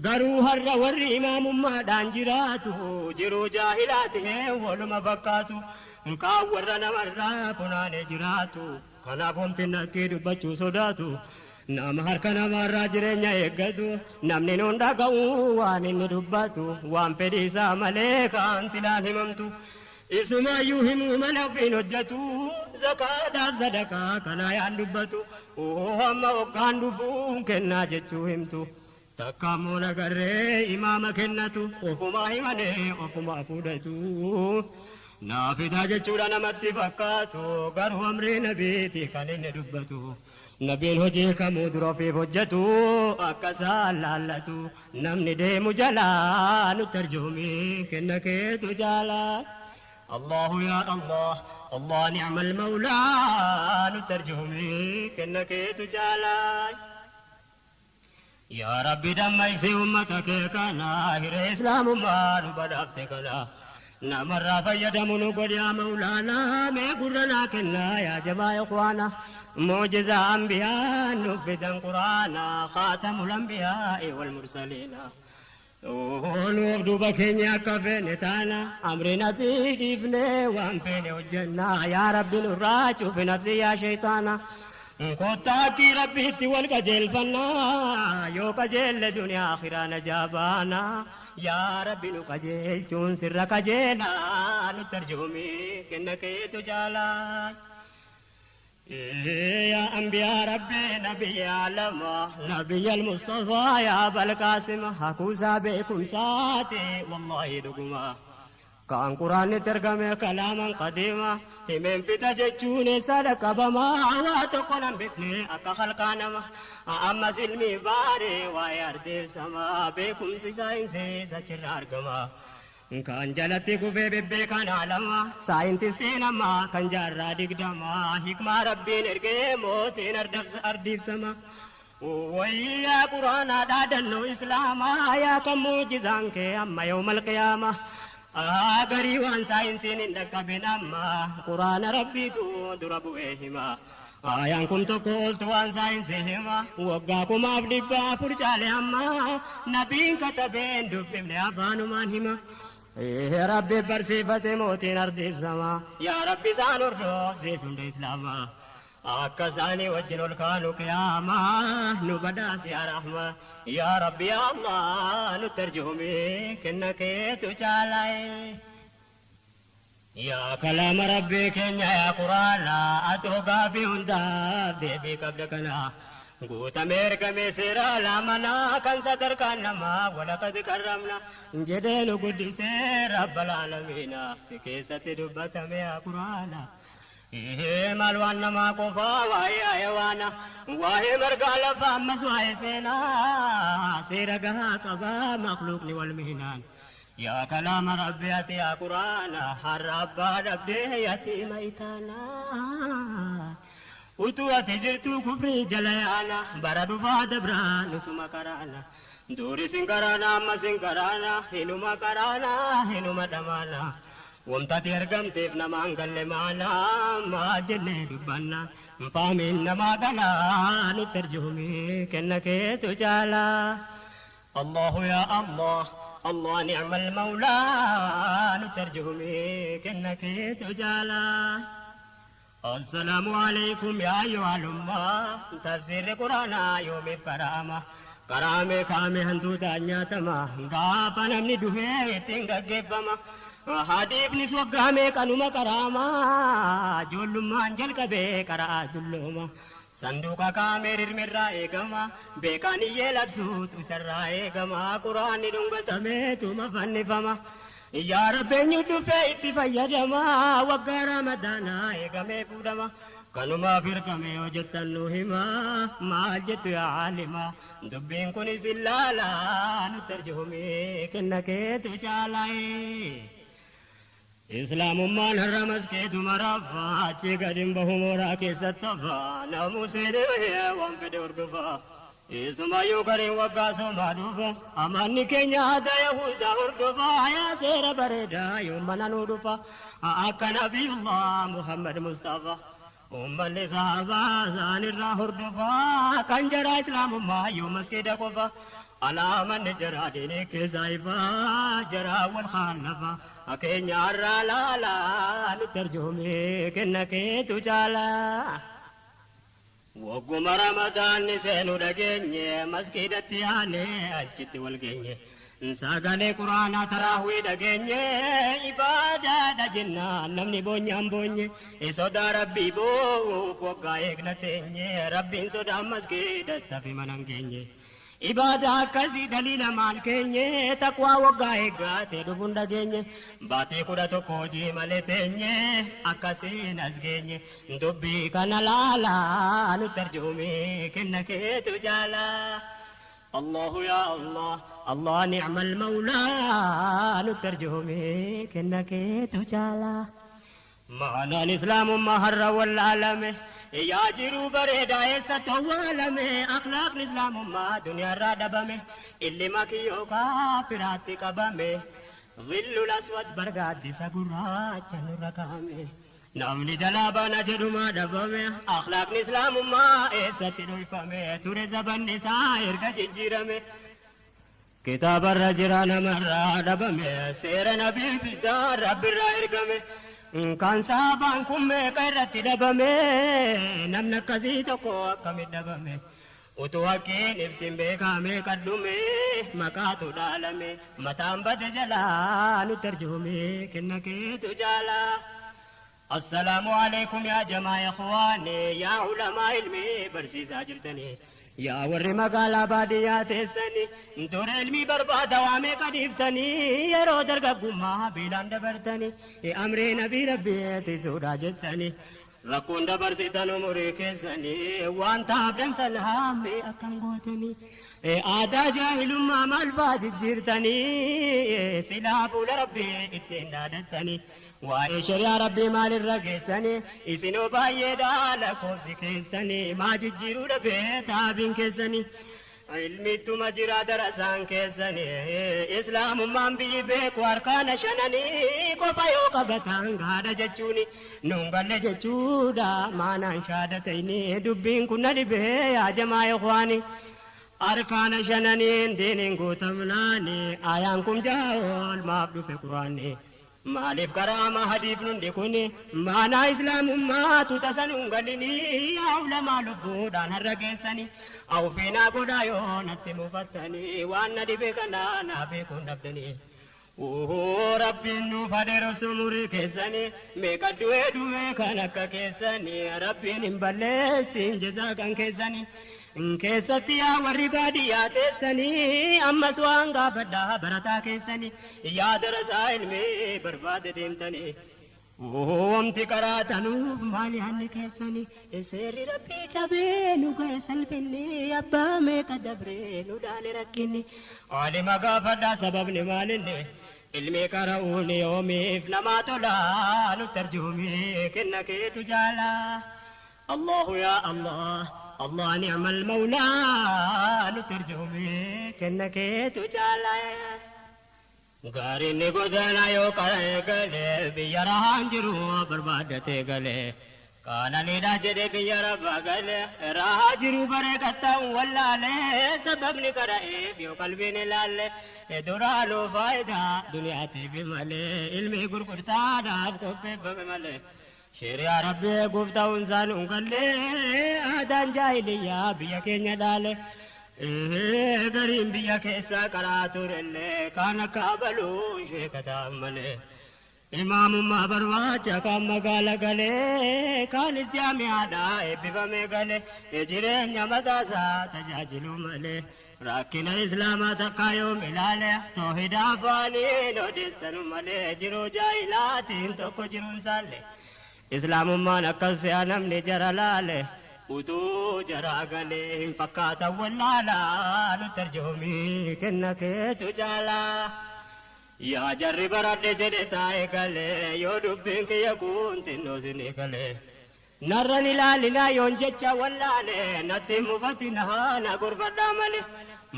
Garuu har'a warri imaamummaadhaan jiraatu jiruu jaahilaati waluma fakkaatu kaan warra namarraa funaanee jiraatu kanaaf homti nakkii dubbachuu sodaatu nama harka namaarraa jireenya eeggatu namni nuun dhaga'u waan inni dubbatu waan fedhii isaa malee kaan silaan himamtu isumaayyuu himuu mana ofiin hojjetu zakaadhaaf sadaqaa kanaa yaan dubbatu hamma hoggaan dhufuun kennaa jechuu himtu. Takka ammoo nagarree imaama kennatu ofumaa himanee ofumaa fudhatu naafidaa jechuudha namatti fakkaatu garuu amrii nabiiti kan inni dubbatu nabiin hojii kamuu dura ofiif hojjetu akka isaan laallatu namni deemu jalaa nutti arjoomee kenna keetu caalaa. Allahu yaa Allah Allah ni'mal mawlaa nutti arjoomee kenna keetu caalaa. يا ربي دميسي أمتك كنا هر إسلام ما نبدأت كنا نمر فيدمن قد يا مولانا ما قرنا كنا يا جماعة إخوانا معجزة أنبياء نفدا قرآنا خاتم الأنبياء والمرسلين نور بكين كفين تانا أمرنا في دفنه وأنفين وجنا يا ربي نراج في نفسي يا شيطانا Kottaa rabbiitti wal qajeelfannaa yoo qajeelle duniyaa akhiraa najaabaana yaa rabbi nu qajeelchuun sirra qajeelaa nutti arjoomee kenna keetu caalaa. Yaa anbiyaa rabbi nabiyya lama nabiyya al-Mustafaa yaa Abal-Qaasim hakuusaa beekumsaati wallaahi dhuguma. Kan quraanni ergame kalaaman qadiima himeen fita jechuun sadaka bamaa waa tokko nan beekne akka halqaa nama ammas ilmi baaree waa'ee ardeef samaa beekumsi saayinsii achirraa argama. Kan jalatti kufee bebbeekan alama saayintistiin ammaa kan jaarraa 20 hikmaa rabbiin ergee mootiin ardiibsama. Wayyaa quraanaa dhaadannoo islaamaa yaa kan muujizaan kee amma yoomal qiyaama. Garii waan saayinsiin hin dhaqqabin amma quraana rabbiitu dura bu'ee hima. Ayaan kun tokko oltu waan saayinsii hima waggaa 1400 caale amma nabiin katabeen dubbifne afaanumaan hima. Rabbi barsiifate mootiin ardiibsama yaa rabbi isaan hordofsiis hunda islaamaa. Akka isaanii wajjin ol kaanu qiyaamaa nu badhaasi yaa rahma yaa rabbi yaa Allah nu tarjuumi kenna keetu caalaaye. Yaa kalaama rabbii keenya yaa quraana atoo gaafii hundaaf deebii qabda kana. Guutamee ergamee seera laamanaa kan sadarkaan namaa walaqad karramna jedhee nu guddisee rabbal aalamiina si keessatti dubbatame yaa quraana. Maal waan namaa qofaa waa'ee hayawaana waa'ee margaa lafaa ammas waa'ee seenaa seera gahaa qabaa makluuqni wal mihinaan. Yaa kalaama rabbi ati yaa quraana har'a abbaa dhabdee yatiima itaanaa. Utuu ati jirtu kufrii jala yaana bara dhufaa dabraa nusuma karaana. Duri sin karaana amma sin karaana hinuma karaana hinuma dhamaana. Wamtati argamteef namaan galle maanaa maal jennee dubbanna faamin namaa galaa nu tarjuumi kenna keetu caalaa. Allahu yaa Allah Allah ni'mal mawlaa nu tarjuumi kenna keetu caalaa. Assalaamu alaykum yaa ayyuhal ummaa tafsiirri quraanaa yoomiif karaama. Karaame kaame hantuutaan nyaatama gaafa namni duhee ittiin gaggeeffama. Hadiifnis waggaa meeqanuma karaama ijoollummaan jalqabee karaa dullooma. Sanduuqa kaamee rirmirraa eegama beekaan iyyee labsuutu isarraa eegama quraanni dhungatameetuma fannifama. Yaa Rabbi eenyu dhufee itti fayyadama waggaa ramadaanaa eegamee fuudhama. Kanumaaf ergame yoo jettan nu hima maal jettu yaa aalima dubbiin kunis ilaalaa nu tarjuumi kenna keetu caalaaye. Islaamummaan har'a maskeetuma raffaa achi gadi hin bahu mooraa keessatti hafaa namuu seenee waan fedhe hordofaa. Isumayyuu gareen waggaa soomaa dhufa amanni keenya aadaa yahudaa hordofaa yaa seera bareedaa yoo mana nuu dhufa akka nabiyullah Muhammad Mustafa. Uummanni sahabaa isaanirraa hordofaa kan jaraa islaamummaa yoo maskeeda qofa. Alaamanni jaraa diinii keessaa ifaa jaraa wal haalafa akeenya har'aa laalaa nu tarjuumi kenna keetu caalaa. Wagguma ramadaanni seenu dhageenye maskiidatti yaanee achitti wal geenye. Sagalee quraanaa taraawii dhageenye ibaadaadha jennaan namni boonyaan boonye sodaa rabbii boo'uuf waggaa eegna teenye rabbiin sodaa maskiidatti hafe mana hin geenye. Ibaadaa akkasii daliila maal keenye taqwaa waggaa eeggaatee dhufuun dhageenye baatii 11 hojii malee teenye akkasiin as geenye dubbii kana laalaa nu tarjuumi kenna keetu caalaa. Allahu yaa Allah Allah ni'mal mawlaa nu tarjuumi kenna keetu caalaa. Ma'anaan islaamummaa har'a wallaalame yaa jiruu bareedaa eessatti awwaalame akhlaaqni islaamummaa duniyaarraa dhabame ilma kiyyoo kaafiraatti qabame dhillul aswad bargaaddisa gurraacha nurra kaa'ame. Namni jalaa baana jedhumaa dhabame akhlaaqni islaamummaa eessatti dhulfame ture zabanni isaa erga jijjiirame. Kitaabarra jira namarraa dhabame seera nabii fidaa rabbirraa ergame. Kan saafaan kun meeqa irratti dhabame namni akkasii tokko akkamitti dhabame utuu haqqiin ibsin beekamee kadhume maqaatu dhaalame mataan bade jalaa nu tarjuumi kenna keetu caalaa. Assalaamu alaykum yaa jamaa ikhwaani yaa ulamaa ilmii barsiisaa jirtanii. Yaa warri magaalaa baadiyyaa teessanii dura ilmii barbaada waa meeqa dhiiftanii yeroo dargaggummaa beelaan dabartanii amree nabii rabbii suudhaa jettanii rakkoon dabarsitan umurii keessanii waan taabdan sana hammee akkam gootanii Aadaa jaahilummaa maal faa jijjiirtanii silaa fuula rabbii ittiin dhaadattanii waa'ee shari'aa rabbii maalirra geessanii isinoo baay'eedha lakkoofsi keessanii maa jijjiiruu dhabee taabiin keessanii. Ilmittuma jira darasaan keessanii islaamummaan biyyi beeku harkaana shananii qofa yoo qabatan gaadha jechuuni nuun galle jechuudha maanaan shaada ta'ini dubbiin kun na dhibee yaa jamaa ikhwaani. Harkaana shananiin diiniin guutamnaani ayaan kun jaa'ol maaf dhufe quraanni. Maaliif karaama hadiif nundi kuni maanaa islaamummaatu tasa nuun galini yaa ulamaa lubbuudhaan har'a geessanii awfiinaa godhaa yoo natti mufattanii waan na dhibe kanaa naa beekuun dhabdanii. Rabbiin nuuf adeersu umurii keessanii meeqa du'ee du'ee kan akka keessanii rabbiin hin balleessin jazaa kan keessanii. Keessatti yaa warri baadiyyaa teessanii ammas waan gaafadhaa barataa keessanii yaa darasaa ilmee barbaade deemtanii. Wamti karaa tanuuf maali hanni keessanii seerri rabbii cabee nu ga'e salphinni abbaa meeqa dabree nu dhaale rakkinni. Aalima gaafadhaa sababni maalinni ilmi qara'uun yoomiif namaa tolaa nu tarjuumee kenna keetu jaalaa. Allahu yaa Allah. الله نعم المولى نترجمي كنك تجالا غارين غدنا يو قره بيران جرو بربادته غله كان نيدا جدي بير بغل راجرو بركتا ولاله سبب نكره بيو قلبي نلاله دورالو فائدہ دنیا تے بملے علم غرغرتا داب کو بملے شریعہ ربی گفتا انسان انگلے آدان جاہلیہ بیا کینیا ڈالے غریم بیا کیسا کرا ترلے کان کابلو شیخ ملے امام مہبروا چکا مگال گلے کان جامعہ دائے بیوہ گلے جرے مداسا تجاجلو ملے راکن اسلام تقایو ملالے توحید افانی نودیسن ملے جرو جاہلاتین تو کجرون سالے islaamummaan akkas se'a namni jara laale utuu jaraa galee hin fakkaatan wallaalaa nu tarjoomii kenna keetu jaalaa. Yaa jarri baradhe jedhe taa'e galee yoo dubbiin kiyya kun xinnoo sinii galee. Narran ilaalinaa yoon jecha wallaale natti mufatinaa na gurfadhaa malee.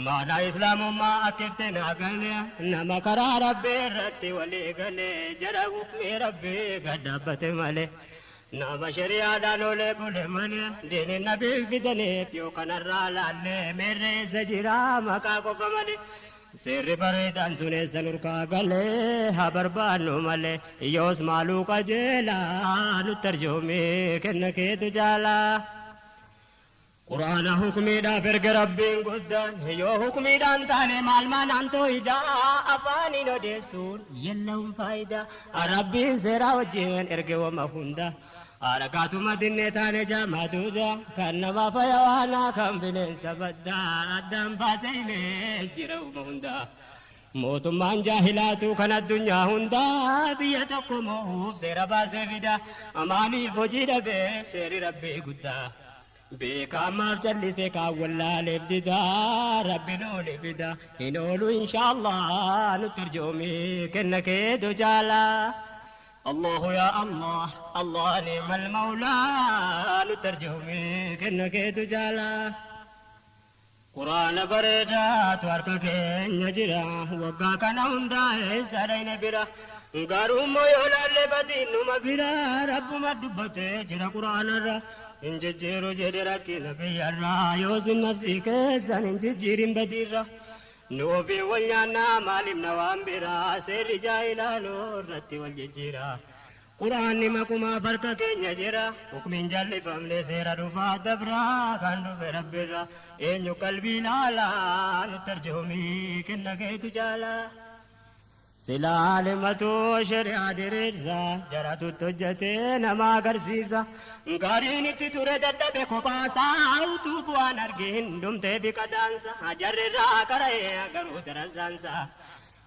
Maanaa islaamummaa akkitti naa galee nama karaa rabbii irratti walii galee jara hukmii rabbii gad dhaabbate malee. Nama shari'aadhaan olee bule malee diiniin nabiin fidaniif yoo kanarraa laallee meerreessa jira maqaa qofa malee. Seerri bareedaan sun eessa nurkaa galee haa barbaannu malee yoos maaluu qajeelaa nu tarjoomee kenna keetu jaalaa. Quraana hukmiidhaaf erga rabbiin guddaan yoo hukmiidhaan taane maal maanaan tooyidaa afaaniin odeessuun yella'uun faayidaa rabbiin seeraa wajjin erge wama hunda aragaatuma dinnee taane jaamaa duudaa kan nama fayawaanaa kan bineensa baddaa addaan baasee himee jira uma hundaa. Mootummaan jaahilaatu kan addunyaa hundaa biyya tokko moo'uuf seera baasee fida maaliif hojii dhabee seerri rabbii guddaa. Beekamaaf jallisee kaan wallaaleef didaa rabbiin oole fida hin oolu inshaallah nu tarjoomii kenna keetu jaalaa. Allahu yaa Allah Allah ni'mal mawlaa nu tarjoomii kenna keetu jaalaa. Quraana bareedaatu harka keenya jira waggaa kana hundaa eessa dhayne bira. Garuu immoo yoo laalle badii numa bira rabbuma dubbatee jira quraanarra. Hin jijjiiru jedhe rakkina biyyarraa yoo sin nafsii keessan hin jijjiirin badiirra. Nu ofii wal nyaannaa maaliif na waan biraa seerri jaahilaa irratti wal jijjiira. Quraanni makumaa farka keenya jira hukmiin jallifamne seera dhufaa dabraa kan dhufe rabbirra eenyu qalbii laalaa nu tarjoomii kenna keetu jaalaa. Silaalimatu shari'aa diriirsa jaratutti hojjetee nama agarsiisa. Gaariin itti ture dadhabe kophaasaa utuu bu'aan argin dhumtee biqadaansa jarrirraa qara'ee garuu darasaansa.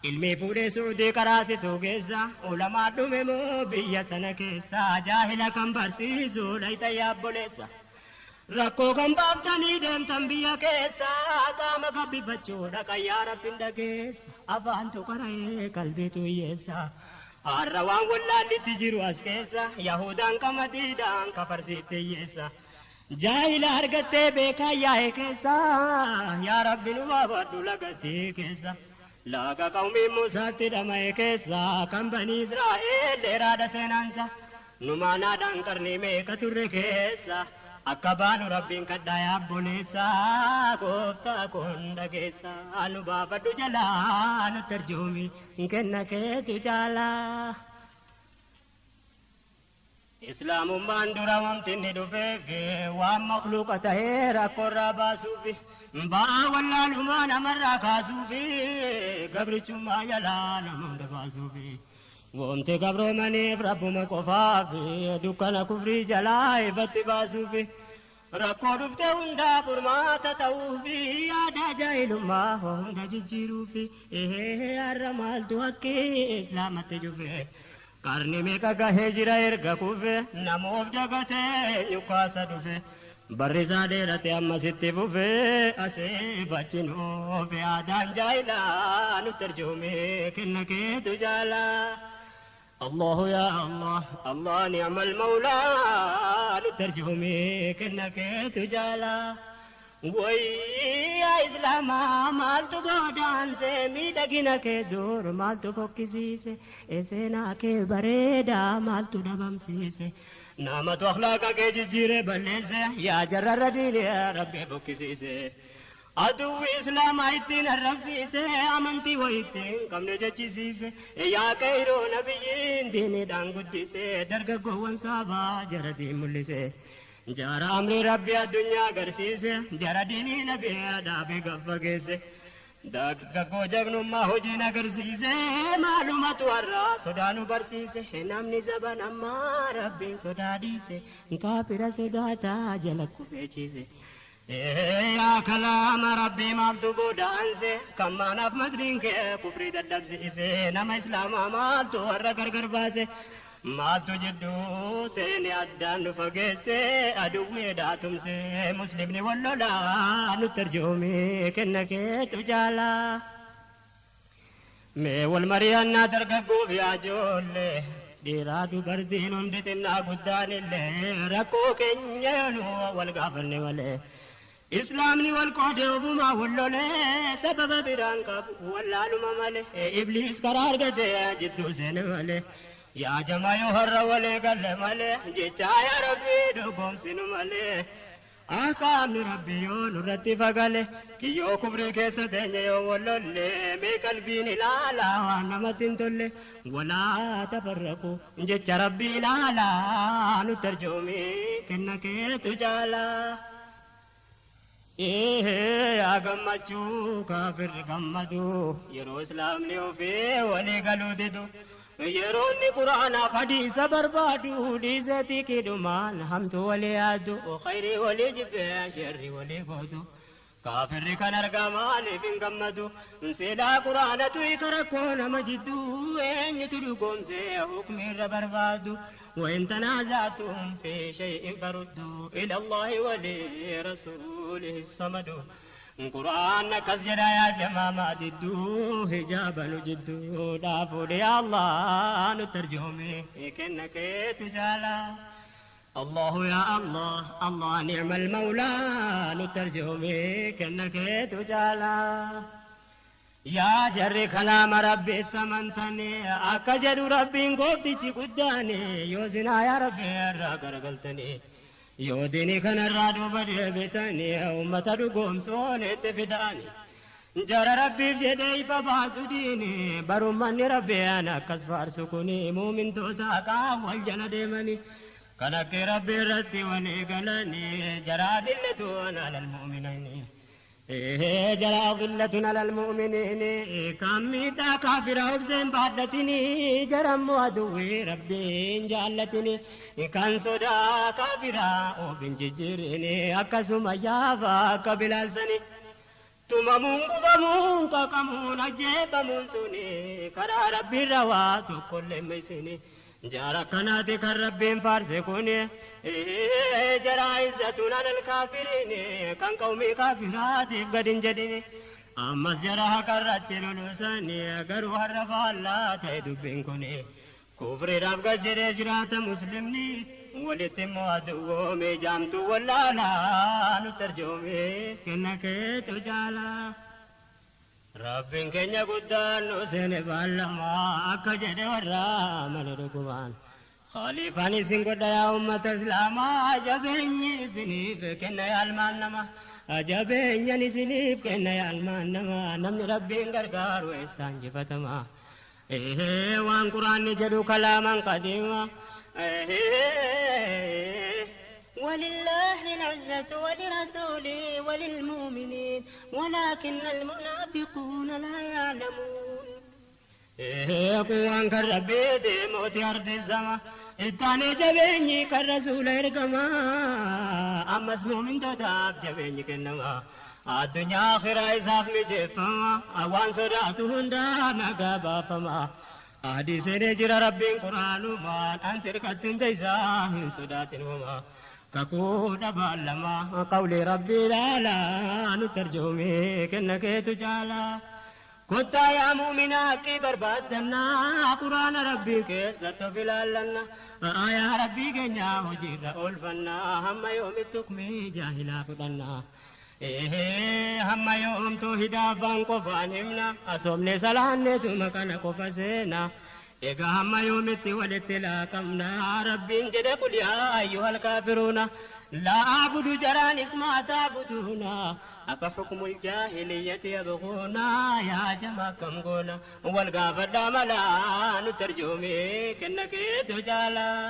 Ilmi fuudhee suudii karaasisuu keessa ulamaa dhume moo biyya sana keessa jaahila kan barsiisu layta yaabboleessa. Rakkoo kan baaftanii deemtan biyya keessa qaama gabbifachuudha kan yaa Rabbiin dhageessa afaantu qara'ee qalbiitu hiyyeessa. Har'a waan wallaallitti jiru as keessa Yahudaan qamadiidhaan kafarsiitti hiyyeessa. Jaahila argattee beekaa yaa'e keessa yaa Rabbi nu baafadhu lagattii keessa. Laga qawmii Muusaatti dhama'e keessa kan banii Israa'el dheeraadha seenaansa. Numaanaadhaan qarnii meeqa turre keessa. Akka baanu Rabbiin kadhaa yaabboleessa gooftaa koon dhageessa nu baafadhu jalaa nu tarjoomi kenna keetu caalaa. Islaamummaan dura wanti inni dhufeef waan makluuqa tahee rakkoorraa baasuuf ba'aa wallaalumaa namarraa kaasuuf gabrichummaa jalaa nama hunda baasuuf. Wanti gabroomaniif rabbuma qofaaf dukkana kufrii jalaa ifatti baasuuf rakkoo dhufte hundaa furmaata ta'uuf yaada jaahilummaa hunda jijjiiruuf har'a maaltu akki islaamatti jufe qarni meeqa gahee jira erga kufe namoof dagatee nyukkaasa dhufe barri isaa dheerate ammasitti fufe asee bachinuuf yaadaan jaahilaa nu tarjuume kenna keetu jaalaa. الله يا الله الله نعم المولى نترجمي كنك تجالا وي يا إسلام مالتو بودان سمي دقينك دور مالتو فوكسيسي إسناك بريدا مالتو دبمسيسي نامت أخلاقك جيري بلسي يا جرر ديني يا ربي فوكسيسي aduwwi islaamaa ittiin arrabsiise amantii wayittiin qabne jechisiise yaa qeyroo nabiyyiin diiniidhaan guddise dargaggoowwan saabaa jara diin mul'ise jara amri rabbi addunyaa agarsiise jara diinii nabii dhaabee gaffageesse dargaggoo jagnummaa hojiin agarsiise maalumatu har'aa sodaa nu barsiise namni zaban ammaa rabbiin sodaa dhiise kaafira sodaataa jala kufeechiise. Yaa kalaama rabbii maaltu godaanse kan maanaaf madriin kee kufrii dadhabsiise nama islaamaa maaltu warra gargar baase maaltu jidduu seene addaan nu fageesse aduwwee dhaatumse muslimni wal lolaa nu tarjoome kenna keetu jaalaa. Mee wal mari'annaa dargaggoof yaa ijoollee dhiiraa dubartiin hundi xinnaa guddaan illee rakkoo keenya yoonuu wal gaafanne malee. Islaamni wal qoodee ofumaa wal lolee sababa biraan qabu wallaaluma malee ibliis karaa argatee jidduu seene malee yaa jamaa yoo har'a walee galle malee jecha yaa rabbii dhugoomsinu malee akaamni rabbi yoo nurratti fagale kiyyoo kufrii keessa teenye yoo wal lolle mee qalbiin ilaalaa waan namatti hin tolle walaa tafarraqu jecha rabbii ilaalaa nu tarjoome kenna keetu jaalaa. Yaa gammachuu kaafirri gammadu yeroo islaamni ofii walii galuu didu yeroo inni quraanaaf hadiisa barbaadu dhiisee xiqiidhumaan hamtuu walii yaadu khayrii walii jibbee sharrii walii gootu kaafirri kan argaa maaliif hin gammadu silaa quraanatu hiika rakkoo nama jidduu eenyutu dhugoomsee hukmi irra barbaadu وإن تنازعتم في شيء فردوا إلى الله ولرسوله الصمد قرآن كزجرا يا جماعة جدو حجابا جدو دافور يا الله نترجمي كنك تجالا الله يا الله الله نعم المولى نترجمي كنك تجالا يا جر كلام ربي ثمنتني أكجر ربي قوتي قداني يوزنا يا ربي رغرغلتني يوديني كان الرادو بدي أمة رقوم سونت فداني جرى ربي جدي فباسوديني برمني ربي أنا كسفار سكوني مؤمن توتا والجنة ديمني كنك ربي رتي وني جرى دلتون على المؤمنين جرى ظلة على المؤمنين كم كافر أبزين بعدتني جرى عدوي ربي جعلتني كان صدا كافرا وبن ججرني أكسم يافا كبلالسني تمامون قبامون كاكمون أجيبامون سني كرا ربي رواتو كل ميسني Jara akkanaati kan Rabbiin faarse kuni jara izzatuun alal kaafiriin kan qawmii kaafiraatiif gad hin jedhini. Ammas jara haqarratti loluusanii garuu har'a faallaa ta'e dubbiin kuni. Kufriidhaaf gad jedhee jiraata muslimni walitti immoo aduwwoome jaamtuu wallaalaa nutti arjoome kenna keetu jaalaa. Rabbiin keenya guddaan nu seene baalamaa akka jedhe warraa malee dhugumaan. Khaliifaan isin godha yaa uummata Islaamaa jabeenyi isiniif kenna yaa ilmaan namaa. Jabeenyan isiniif kenna yaa ilmaan namaa namni Rabbiin gargaaru eessaan jifatama. Waan Quraanni jedhu kalaaman qadiima. ولله العزة ولرسوله وللمؤمنين ولكن المنافقون لا يعلمون. Quwwaan kan Rabbiiti mootii ardi sama ittaanee jabeenyi kan rasuula ergamaa ammas muumintootaaf jabeenyi kennama. Addunyaa akhiraa isaaf mijeeffama waan sodaatu hundaa nagaa baafama. Adii seenee jira Rabbiin Quraanumaan an sirkatti hunda isaa hin sodaatin homaa. Kakuu dhabaan lama qawli Rabbii laalaa nutti arjoome kenna keetu jaalaa. Kottaa yaa muuminaa haqqii barbaaddannaa Quraana Rabbii keessatti of ilaallanna. Aayaa Rabbii keenyaa hojiirra oolfannaa hamma yoomitti hukmii jaahilaa fudhannaa. Hamma yoomtuu hidaafaan qofaan himna asoomne salaanneetuma kana qofa seena. Egaa hamma yoomitti walitti laaqamna Rabbiin jedhe qul yaa ayyuhal kaafiruuna laa a'budu jaraan ismaa ta'buduuna afa hukmul jaahiliyyati yabghuuna yaa jamaa akkam goona wal gaafadhaa malaa nutti arjoome kenna keetu jaalaa.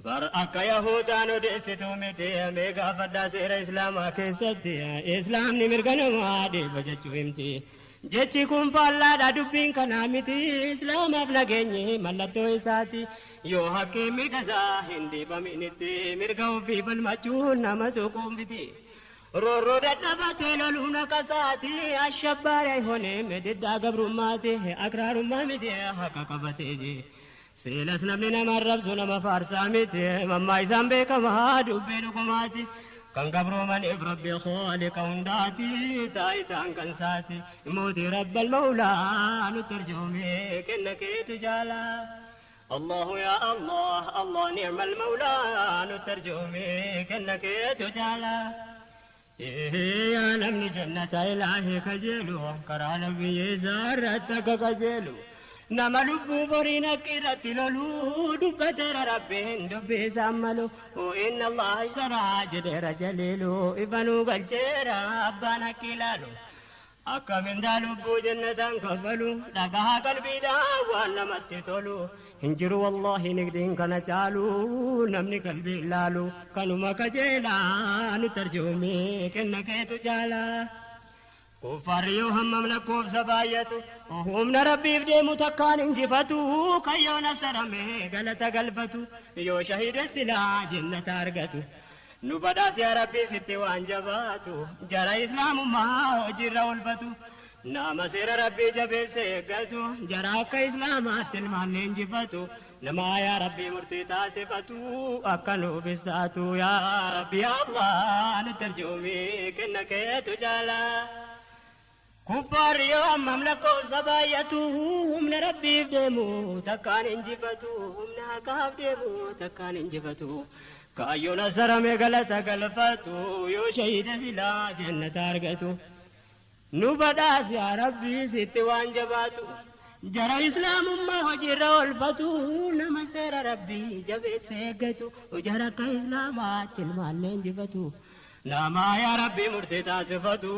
Bar akka Yahudaan odeessituu miti mee gaafadhaa seera Islaamaa keessatti Islaamni mirga namaa dhiiba jechuu himti. Jechi kun faallaadha dubbiin kanaa miti Islaamaaf nageenyi mallattoo isaati. Yoo haqqii mirga isaa hin dhiibaminitti mirga ofii falmachuun nama tuquu miti. Roorroo dadhabatee loluun akka isaati ashabbaara honee mediddaa gabrummaati akraarummaa miti haqa qabatee jee. Siilas namni nama arrabsu nama faarsaa miti mammaa isaan beekamaa dubbee dhugumaati. Kan gabroomaniif Rabbi khaaliqa hundaati taayitaan kan saati mootii Rabbal Mawlaa nutti arjoome kenna keetu jaalaa. Allahu yaa Allah Allah ni'mal Mawlaa nutti arjoome kenna keetu jaalaa. Yaa namni jannata ilaahi kajeelu karaa nabiyyi isaa irratti akka qajeelu. Nama lubbuu boriin akka irratti lolu dubbateera Rabbiin dubbii isaan malu. Inna Allah ishtaraa jedheera jaliilu ifanuu galcheera abbaan akka ilaalu. Akka mindaa lubbuu jannataan kaffalu dhagahaa qalbiidhaan waan namatti tolu. Hin jiru wallaahi nigdiin kana caalu namni qalbii ilaalu kanuma kajeelaa nutti arjoome kenna keetu jaalaa. Kuffaarri yoo hammam lakkoofsa baay'atu humna Rabbiif deemu takkaan injifatu kayyoon asarame galata galfatu yoo shahida silaa jannata argatu. Nu badhaas yaa Rabbii sitti waan jabaatu jara Islaamummaa hojiirra oolfatu. Nama seera Rabbii jabeesse eeggatu jara akka Islaamaatti ilmaan leenjifatu. Nama yaa Rabbii murtii taasifatu akka nuufis taatu yaa Rabbi Allah nutti arjoomi kenna keetu jaalaa. Kuffaarri yoo hammam lakkoofsa baay'atu humna Rabbiif deemu takkaan injifatu humna haqaaf deemu takkaan injifatu. Kaayyoon asarame galata galfatu yoo shahida silaa jannata argatu. Nu badhaas yaa Rabbii sitti waan jabaatu jara Islaamummaa hojiirra oolfatu nama seera Rabbii jabeesse eeggatu jara akka Islaamaatti ilmaan leenjifatu. Nama yaa Rabbi murtii taasifatu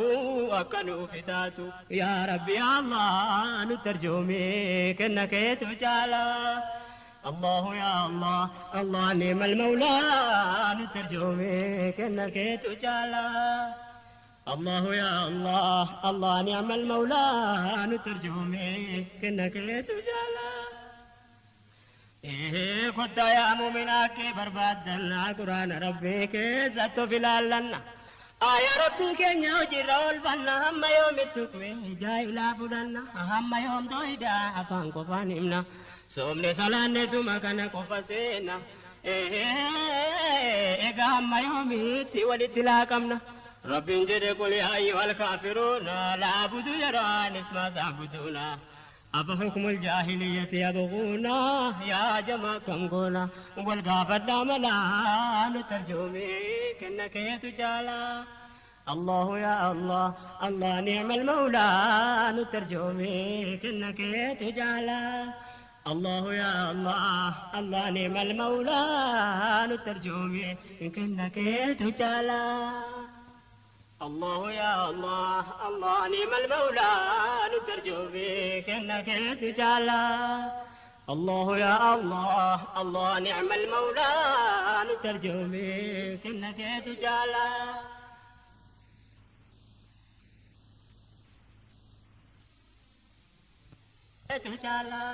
akka nuuf taatu yaa Rabbi Allah nutti arjoome kenna keetu jaalaa. Allahu yaa Allah Allah ni'mal mawlaa nutti arjoome kenna keetu jaalaa. Allahu yaa Allah Allah ni'mal mawlaa nutti arjoome kenna keetu jaalaa. Kottaa yaa muuminaa kee barbaaddannaa Quraana Rabbii keessatti of ilaallanna. Aayaa Rabbii keenya hojiirra oolfanna hamma yoomitti hukmee jaahilaa fudhanna hamma yoomtoo hidhaa afaan qofaan himna. Soomne salaannetuma kana qofa seena. Egaa amma yoomiitti walitti laaqamna? Rabbiin jedhe qul yaa ayyuhal kaafiruuna laa a'budu jedhaanis maa ta'buduuna. Afa hukmul jaahiliyyati yabghuuna yaa jamaa kam goona wal gaafadhaa malaa nu tarjuumee kenna keetu caalaa. الله يا الله الله نعم المولى نترجمي كنك تجعلا الله يا الله الله نعم المولى نترجمي كنك تجعلا الله يا الله الله نعم المولى نترجمي كنك تجعلا الله يا الله الله نعم المولى نترجمي كنك تجعلا تجعلا.